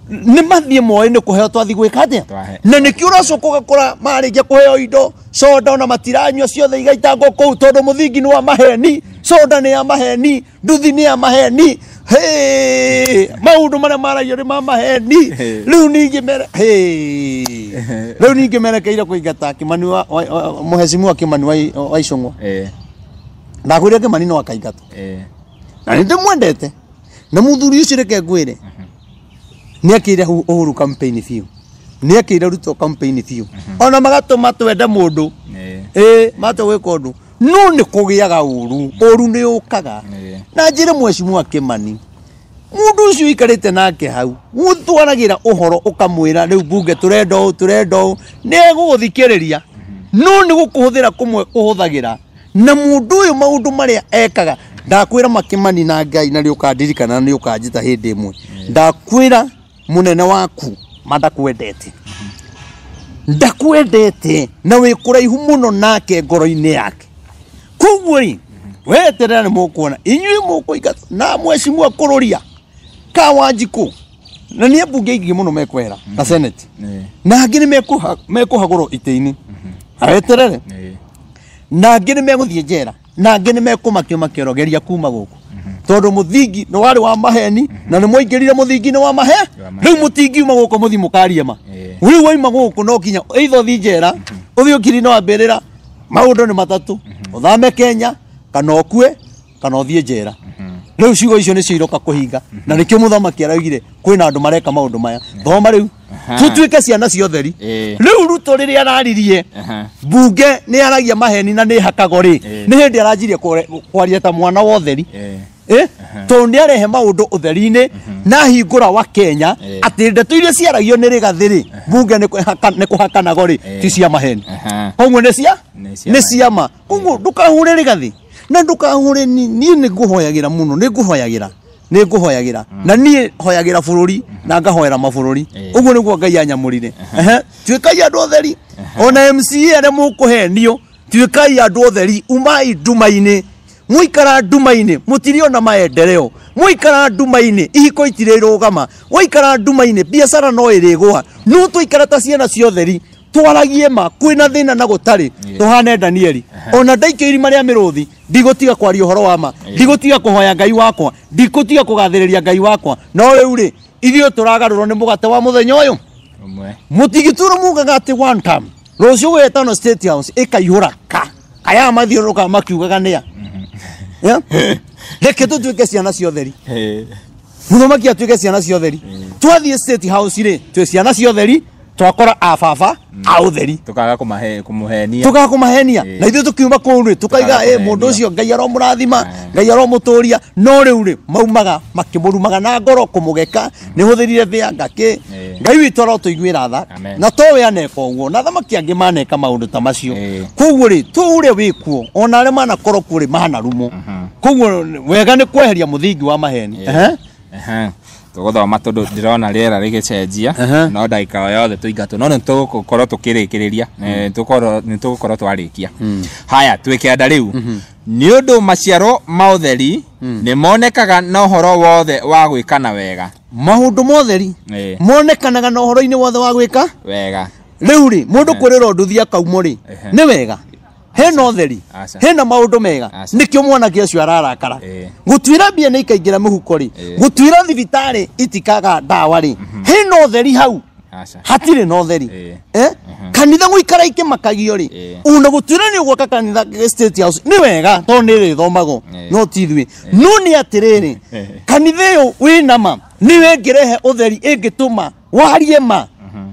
nĩ mathiĩ moĩ nĩ kũheo twathiĩ gwĩka atĩa? Na nĩkĩo ũracoka ũgakora marĩkia kũheo indo, soda ona matiranyua ciothe igaitangwo kũu tondũ mũthingi nĩ wa maheni, soda nĩ ya maheni, nduthi nĩ ya maheni. Hey, maũndũ marĩa maragio nĩ ma maheni. Rĩu ningĩ mere, hey, rĩu ningĩ merekeire kũingata Kimani wa mũhecimiwa Kimani wa Ichung'wa. Ndakwĩrire Kimani no akaingatwo. Na nĩ ndĩmwendete. Na mũthuri ũcio reke ngwĩre, nĩ akĩire Uhuru campaign biũ. Nĩ akĩire Ruto campaign biũ. Ona magatũma twende mũndũ. Matũ gwĩka ũndũ. No nĩ kũgĩaga ũru, ũru nĩ ũkaga. Na njĩre mheshimiwa Kimani, mũndũ ũcio ũikarĩte nake hau, ũtwaragĩra ũhoro ũkamwĩra rĩu bunge tũrenda ũũ, tũrenda ũũ, nĩ egũgũthikĩrĩria. No nĩ gũkũhũthĩra kũmwe kũhũthagĩra. Na mũndũ ũyũ maũndũ marĩa ekaga, ndakwĩra Makĩmani na Ngai na nĩ ũkandirikana na nĩ ũkanjĩta hĩndĩ ĩmwe. Ndakwĩra mũnene waku ma ndakwendete. Ndakwendete na wĩ kũraihu mũno nake ngoro-inĩ yake. Koguo rĩ, weterera nĩ mũkuona inyuĩ mũkũingatwo na mheshimiwa kũrũria ka Wanjikũ na nĩ ambunge aingĩ mũno mekwehera na Senate na angĩ nĩ mekũhagũrwo itĩ-inĩ. Weterere. Na angĩ nĩ megũthiĩ njera na angĩ nĩ mekũmakio makĩorogeria kuma gũkũ. Tondũ mũthingi nĩ warĩ wa maheni na nĩ mwaingĩrire mũthingi-inĩ wa mahe. Rĩu mũtingiuma gũkũ mũthiĩ mũkarie ma. Rĩu waima gũkũ no nginya either ũthiĩ njera, ũthiĩ ũkiri-inĩ wa mbĩrĩra, maũndũ nĩ matatũ. Ũthame Kenya kana ũkue kana ũthiĩ njera. Rĩu ciugo icio nĩcio iroka kũhinga. Na nĩkĩo mũthamaki araugire kwĩna andũ mareka maũndũ maya. Thoma rĩu. Tũtuĩke ciana cia ũtheri. Rĩu Ruto rĩrĩa araririe bunge nĩ aragia maheni na nĩ hakagwo rĩ, nĩ hĩndĩ aranjirie kwaria ta mwana wa ũtheri. Tondũ nĩ arehe maũndũ ũtheri-inĩ na hingũra wa Kenya atĩ ndeto iria ciaragio nĩ Rigathĩ rĩ, bunge nĩ kũhakanagwo rĩ, ti cia maheni. Koguo nĩ cia? Nĩ cia ma. Koguo ndũkahũre Rigathĩ na ndũkahũre niĩ nĩ ngũhoyagĩra mũno, nĩ ngũhoyagĩra. Nĩ ngũhoyagĩra. Na niĩ hoyagĩra bũrũri na ngahoera mabũrũri. Ũguo nĩguo Ngai anyamũrire. Tuĩkai andũ otheri. Ona MCA arĩa mũkũhenio, tuĩkai andũ otheri, umai nduma-inĩ. Mũikara nduma-inĩ, mũtiriona maendeleo. Mũikara nduma-inĩ, ihiko itirĩrũgama. Waikara nduma-inĩ, biacara no ĩrĩgũa. No tũikara ta ciana cia ũtheri, twaragie ma, kwĩna thĩna na gũtarĩ, tũhane Danieli. Ona ndaikio irima rĩa mĩrũthi, ndigũtiga kwaria ũhoro wa ma, ndigũtiga kũhoya Ngai wakwa, ndigũtiga kũgathĩrĩria Ngai wakwa. No rĩu rĩ, ithuĩ tũragarũrwo nĩ mũgate wa mũthenya ũyũ. Mũtigĩtũra mugaga atĩ one time. Rũciũ gwetano State House ĩkaihũra ka. Aya mathiũrũrũkaga makiugaga nĩa. Reke tũtuĩke ciana cia ũtheri. Mũthamaki atuĩke ciana cia ũtheri. Twathiĩ State House rĩ, twĩ ciana cia ũtheri, twakora a baba a ũtheri. Tukaga kũmũhenia. Tukaga kũmahenia. Na ithuĩ tũkiuma kũu rĩ, tukaiga, mũndũ ũcio Ngai aromũrathima, Ngai aromũtũria. No rĩu rĩ, maumaga makĩmũrumaga na ngoro kũmũgeka, nĩ hũthĩrire thĩa ngakĩ. Ngai witũ arotũiguĩra tha. Na to we aneka ũguo, na athamaki angĩ maneka maũndũ ta macio. Koguo rĩ, to ũrĩa wĩ kuo, ona arĩa manakorwo kuo rĩ, manarumwo. Koguo wega nĩ kweheria mũthingi wa maheni. Tũgũthoma tondũ ndĩrona rĩera rĩgĩcenjia, no ndagĩka o yothe tũingatwo, no nĩ tũgũkorwo tũkĩrĩkĩrĩria, nĩ tũgũkorwo twarĩkia. Haya, twĩ kĩanda rĩu. Nĩ ũndũ maciaro ma ũtheri nĩ monekaga na ũhoro wothe wa gwĩkana wega. Maũndũ ma ũtheri monekanaga na ũhoro-inĩ wothe wa gwĩka wega. Rĩu rĩ mũndũ kwĩrĩra nduthi akaumwo rĩ nĩ wega. Hena ũtheri, hena maũndũ mega, nĩkĩo mwanake ũcio ararakara. Gũtuĩra mbia nĩ ikaingĩra mũhuko rĩ, gũtuĩra thibitarĩ itikaga ndawa rĩ, hena ũtheri hau, hatirĩ na ũtheri. Kanitha gũikara ikĩmakagio rĩ, ona gũtuĩra nĩ ũgwaka kanitha State House nĩ wega tondũ nĩ ĩrĩthomagwo, no ti ithuĩ. No nĩ atĩrĩrĩ, kanitha ĩyo wĩna ma nĩyo ĩngĩrehe ũtheri, ĩngĩtũma warie ma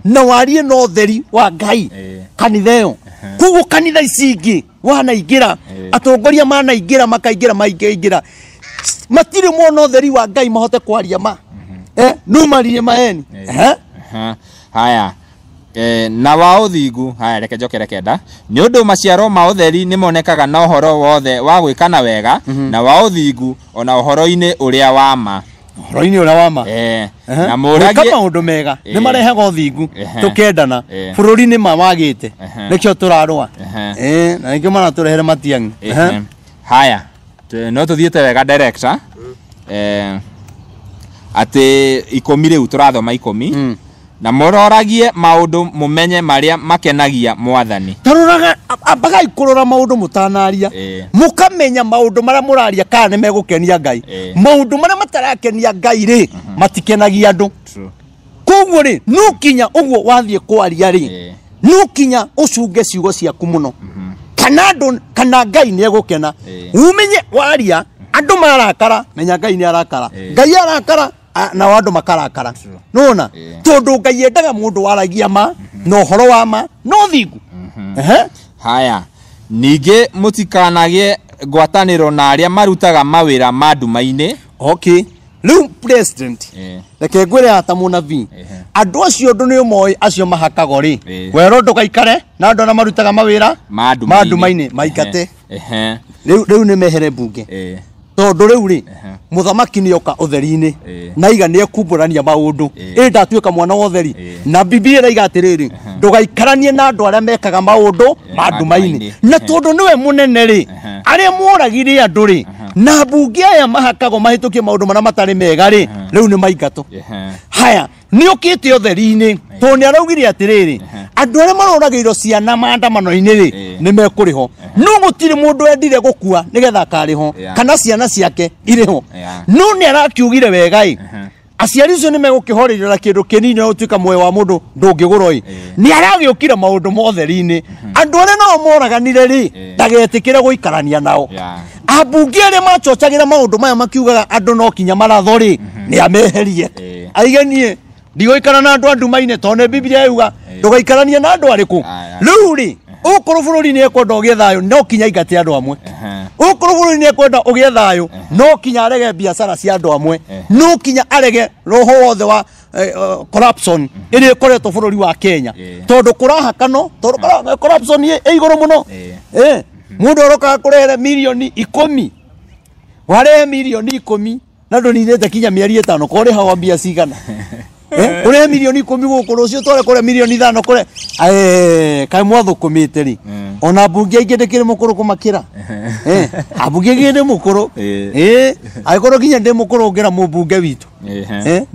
na warie na ũtheri wa Ngai kanitha ĩyo. Koguo kanitha ici ingĩ wanaingĩra, atongoria manaingĩra, makaingĩra maingĩra, matirĩ mona ũtheri wa Ngai mahote kwaria ma. No marie maeni. Haya. Na wa ũthingu, haya reke njokere kenda. Nĩ ũndũ maciaro ma ũtheri nĩ monekaga na ũhoro wothe wa gwĩkana wega, na wa ũthingu ona ũhoro-inĩ ũrĩa wa ma. Ũhoro-inĩ ũrĩa wa ma. Na mũragie maũndũ mega nĩ marehaga ũthingu, tũkendana, bũrũri nĩ ma wagĩte, nĩkĩo tũrarũa. Na nĩkĩo maratũrehere Matiang'i. Haya, no tũthiĩte wega director. Atĩ 10 rĩu tũrathoma 10. Na mũroragie maũndũ mũmenye marĩa makenagia Mwathani. Taroraga ambagai kũrora maũndũ mũtanaria, mũkamenya maũndũ marĩa mũraria kana nĩ megũkenia Ngai. Maũndũ marĩa matarakenia Ngai rĩ, matikenagia andũ. Koguo rĩ, no kinya ũguo wathiĩ kwaria rĩ, no kinya ũcunge ciugo ciaku mũno. Kana andũ, kana Ngai nĩ egũkena. Umenye waria andũ marakara, menya Ngai nĩ arakara. Ngai arakara na andũ makarakara. Nona tondũ Ngai endaga mũndũ waragia ma na ũhoro wa ma no thingu. Haya, ningĩ mũtikanagĩe ngwatanĩro na arĩa marutaga mawĩra ma nduma-inĩ. Okay, rĩu president reke ngwĩre ata mũnabii, andũ acio ũndũ nĩ ũmoĩ acio mahakagwo rĩ, werwo ndũgaikare na andũ arĩa marutaga mawĩra ma nduma-inĩ maingate. Rĩu nĩ mehere mbunge. Tondũ rĩu rĩ, mũthamaki nĩ oka ũtheri-inĩ na iga nĩ ekumbũrania maũndũ, ĩ ndatuĩka mwana wa ũtheri. Na Biblia ĩraiga atĩrĩrĩ, ndũgaikaranie na andũ arĩa mekaga maũndũ ma nduma-inĩ. Na tondũ nĩwe mũnene rĩ, arĩa moragire andũ rĩ, na mbunge aya mahakagwo mahĩtũkie maũndũ marĩa matarĩ mega rĩ, rĩu nĩ maingatwo. Haya, nĩ ũkĩte ũtheri-inĩ tondũ nĩ araugire atĩrĩrĩ, andũ arĩa maroragĩirwo ciana maandamano-inĩ rĩ, nĩ mekũrĩhwo. No gũtirĩ mũndũ endire gũkua nĩgetha akarĩhwo, kana ciana ciake irĩhwo. No nĩ arakiugire wega ĩ, aciari acio nĩ megũkĩhorerio na kĩndũ kĩnini na gũtuĩka muoyo wa mũndũ ndũngĩgũrwo ĩ. Nĩ aragĩũkire maũndũ ma ũtheri-inĩ. Andũ arĩa nao moraganire rĩ, ndagetĩkĩre gũikarania nao. Ambunge arĩa macochagĩra maũndũ maya makiugaga andũ no kinya maratho rĩ, nĩ ameherie. Aige niĩ ndigũikara na andũ a nduma-inĩ tondũ nĩ Biblia yuga ndũgaikaranie na andũ arĩkũ. Rĩu rĩ, ũkorwo bũrũri nĩ ekwenda ũgĩe thayũ, no kinya aingate andũ amwe. Ũkorwo bũrũri nĩ ekwenda ũgĩe thayũ, no kinya arege biacara cia andũ amwe, no kinya arege roho wothe wa corruption ĩrĩa ĩkoretwo bũrũri wa Kenya. Tondũ kũrahakano, tondũ corruption ĩ igũrũ mũno. Mũndũ arokaga kũrehere mirioni 10, warehe mirioni 10 na ndũninĩte kinya mĩeri 5, ko ũrĩhagwo mbia cigana? Ũrehe mirioni 10 gũkũ, rũciũ tware kũrĩa mirioni 5 kũrĩa. Kaĩ mwathũkũmĩte rĩ, ona mbunge aingĩ ndĩkĩrĩ mũkũrũ kũmakĩra. Ambunge aingĩ ndĩ mũkũrũ. Angĩkorwo nginya ndĩ mũkũrũ ngĩra mũmbunge witũ.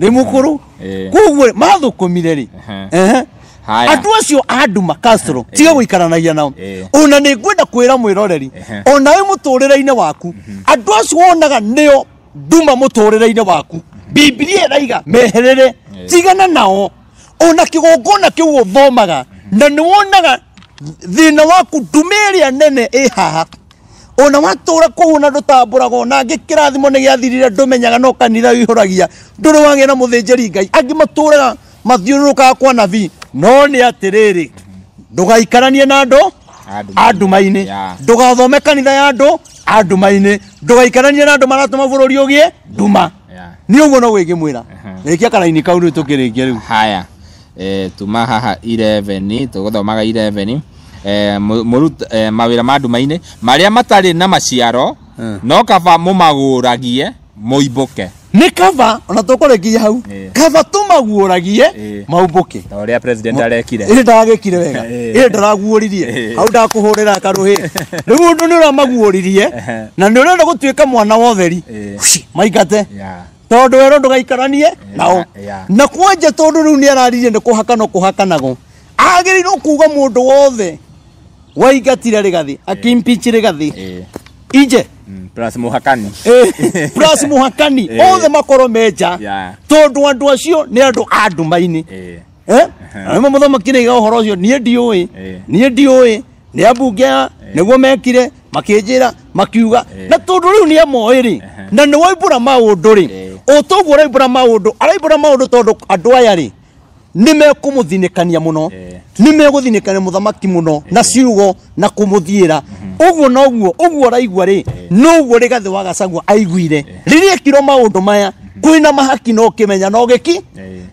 Ndĩ mũkũrũ. Koguo mathũkũmire rĩ. Andũ acio a nduma Castro, tiga gũikaranagia nao. Ona nĩ ngwenda kwĩra mwĩroreri, ona wĩ mũtũrĩre-inĩ waku, andũ acio wonaga nĩo nduma mũtũrĩre-inĩ waku, Biblia ĩraiga meherere, tigana nao. Ona kĩgongona kĩu ũthomaga na nĩ wonaga thĩna waku, nduma ĩrĩa nene ĩ haha. Ona watũra kũu na ndũtambũragwo, na angĩ kĩrathimo nĩ gĩathirire, ndũmenyaga no kanitha ũihũragia, ndũrĩ wagĩa na mũthĩnjĩri Ngai. Angĩ matũraga mathiũrũrũkaga kwa nabii. No nĩ atĩrĩrĩ, ndũgaikaranie na andũ a nduma-inĩ, ndũgathome kanitha ya andũ a nduma-inĩ, ndũgaikaranie na andũ maratũma bũrũri ũgĩe nduma. Nĩ ũguo no wĩngĩmwĩra. Rĩkia karaini kau rĩu tũkĩrĩkia rĩu. Haya, tuma haha 11, tũgũthomaga 11. Mawĩra ma nduma-inĩ marĩa matarĩ na maciaro, no kaba mũmagũragie mũimbũke. Nĩ kaba ona tũkũrĩkia hau, kaba tũmaguũragie maumbũke ta ũrĩa president arekire. Ĩrĩ ndagĩkire wega, ĩrĩ ndaraguũririe hau, ndakũhũrĩra karũhĩ. Rĩu ũndũ nĩ ũramaguũririe na nĩ ũrenda gũtuĩka mwana wa ũtheri, maingate tondũ werwo ndũgaikaranie nao. Na kwanja tondũ rĩu nĩ araririe nĩ kũhakana kũhakanagwo, agĩrĩirwo kuga mũndũ wothe waingatire Rigathi akimpeach Rigathi inje plus muhakani, plus muhakani othe makorwo menja, tondu andu acio ni andu a nduma-ini. Nĩmo mũthamaki nĩaiga ũhoro ũcio, niĩ ndiũĩ, niĩ ndiũĩ, nĩ ambunge aya nĩguo mekire, makĩnjĩra makiuga, na tondũ rĩu nĩ amoĩ rĩ, na nĩ waimbũra maũndũ rĩ, o toguo ũraimbũra maũndũ, araimbũra maũndũ tondũ andũ aya rĩ nĩ mekũmũthinĩkania mũno, nĩ megũthinĩkania mũthamaki mũno na ciugo na kũmũthiĩra. Ũguo noguo ũguo ũraigua rĩ, noguo Rigathi wa Gachagua aiguire rĩrĩa ekirwo maũndũ maya, kwĩna mahaki no kĩmenya no gĩki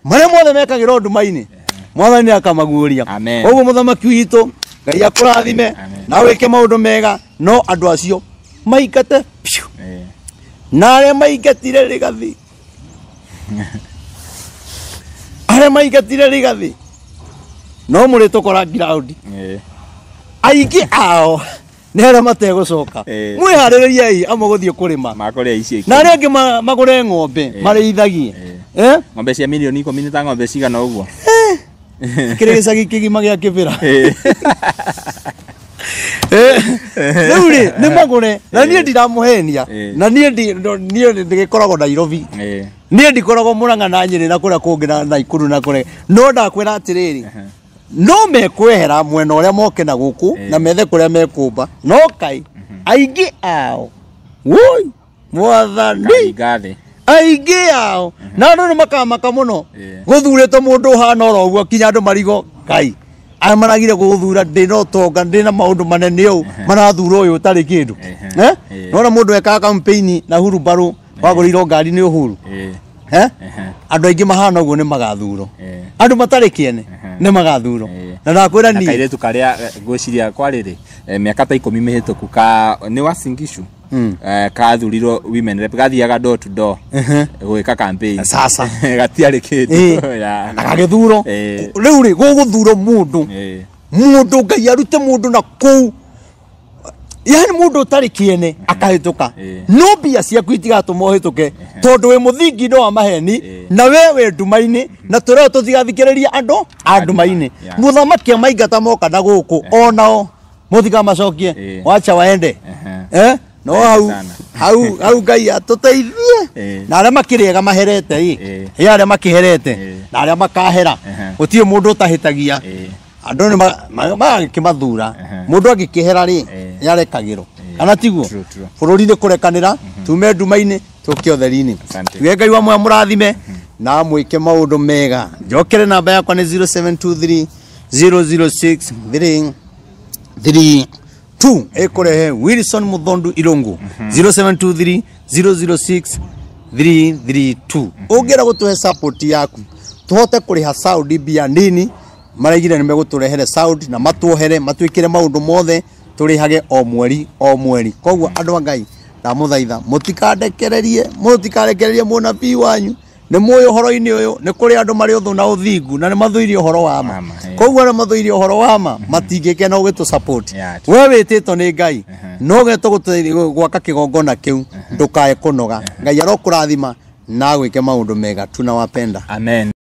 marĩa mothe mekagĩrwo nduma-inĩ, Mwathani akamaguũria. Ũguo mũthamaki witũ, Ngai akũrathime na wĩke maũndũ mega, no andũ acio maingate piũ, na arĩa maingatire Rigathi, arĩa maingatire Rigathi no mũrĩtũkora ground, aingĩ ao nĩ arĩa mategũcoka. Mwĩharĩrĩriei amwe gũthiĩ kũrĩma, na arĩa angĩ magũre ng'ombe marĩithagie. Ng'ombe cia milioni 10 nĩ ta ng'ombe cigana ũguo? Kĩrĩ gĩcagi kĩgima gĩa Kĩbĩra. Rĩu rĩ nĩ magũre, na niĩ ndiramũhenia, na niĩ ndĩgĩkoragwo Nairobi, niĩ ndikoragwo Murang'a na Nyĩrĩ na kũrĩa kũngĩ na Naikuru na kũrĩa, no ndakwĩra atĩrĩrĩ, no mekwehera mwena ũrĩa moke na gũkũ na methe kũrĩa mekũmba, no kai aingĩ ao woi Mwathani, aingĩ ao na andũ nĩ makamaka mũno gũthurĩtwo mũndũ ũhana oro ũguo kinya andũ marigo kai aya maragire gũthura ndĩna ũtonga ndĩna maũndũ manene ũũ marathura ũyũ ũtarĩ kĩndũ. Nona mũndũ ekaga campaign na hurumbarũ wagũrĩirwo ngari nĩ Uhuru. Andũ aingĩ mahana ũguo nĩ magathurwo, andũ matarĩ kĩene nĩ magathurwo. Na ndakwĩra niĩ kairĩtu karĩa ngwĩciria kwarĩrĩ mĩaka ta 10 mĩhĩtũku ka nĩ Uasin Gishu kathurirwo women rep, gathiaga door to door gwĩka campaign. Sasa gatiarĩ kĩndũ na gagĩthurwo. Rĩu rĩ gũgũthurwo mũndũ, mũndũ Ngai arute mũndũ na kũu, yani mũndũ ũtarĩ kĩene akahĩtũka, no mbia ciaku itigatũma ũhĩtũke tondũ wĩ mũthingi-inĩ wa maheni na we wĩ nduma-inĩ, na tũreo tũtigathikĩrĩria andũ a nduma-inĩ. Mũthamaki amaingata moka na gũkũ onao mũtikamacokie, wacha waende. No hau hau hau Ngai atũteithie, na arĩa makĩrĩega maherete ĩ, ĩ arĩa makĩherete na arĩa makahera, gũtirĩ mũndũ ũtahĩtagia. Andũ nĩ magĩkĩmathura, mũndũ angĩkĩhera rĩ nĩarekagĩrwo, kana tiguo? Bũrũri nĩ kũrekanĩra, tume nduma-inĩ tũke ũtheri-inĩ. Tuge Ngai wa muoyo mũrathime na mwĩke maũndũ mega. Njokere namba yakwa nĩ 0723 006 332 ĩkũrehe Wilson Muthondu Irungu 0723 006 332. Ũngĩenda gũtũhe support yaku tũhote kũrĩha sound mbia nini, maraigire nĩ megũtũrehere sound na matuohere matwĩkĩre maũndũ mothe tũrĩhage o mweri o mweri. Koguo andũ a Ngai ndamũthaitha mũtikandekererie, mũtikarekererie mũnabii wanyu, nĩ mũĩ ũhoro-inĩ ũyũ nĩ kũrĩ andũ marĩ ũthũ na ũthingu na nĩ mathũire ũhoro wa ma. Koguo arĩa mathũire ũhoro wa ma matingĩkena ũgĩtũ support. We wĩtĩtwo nĩ Ngai no ũgetwo gwaka kĩgongona kĩu, ndũkae kũnoga. Ngai arokũrathima na agwĩke maũndũ mega. Tunawapenda. Amen.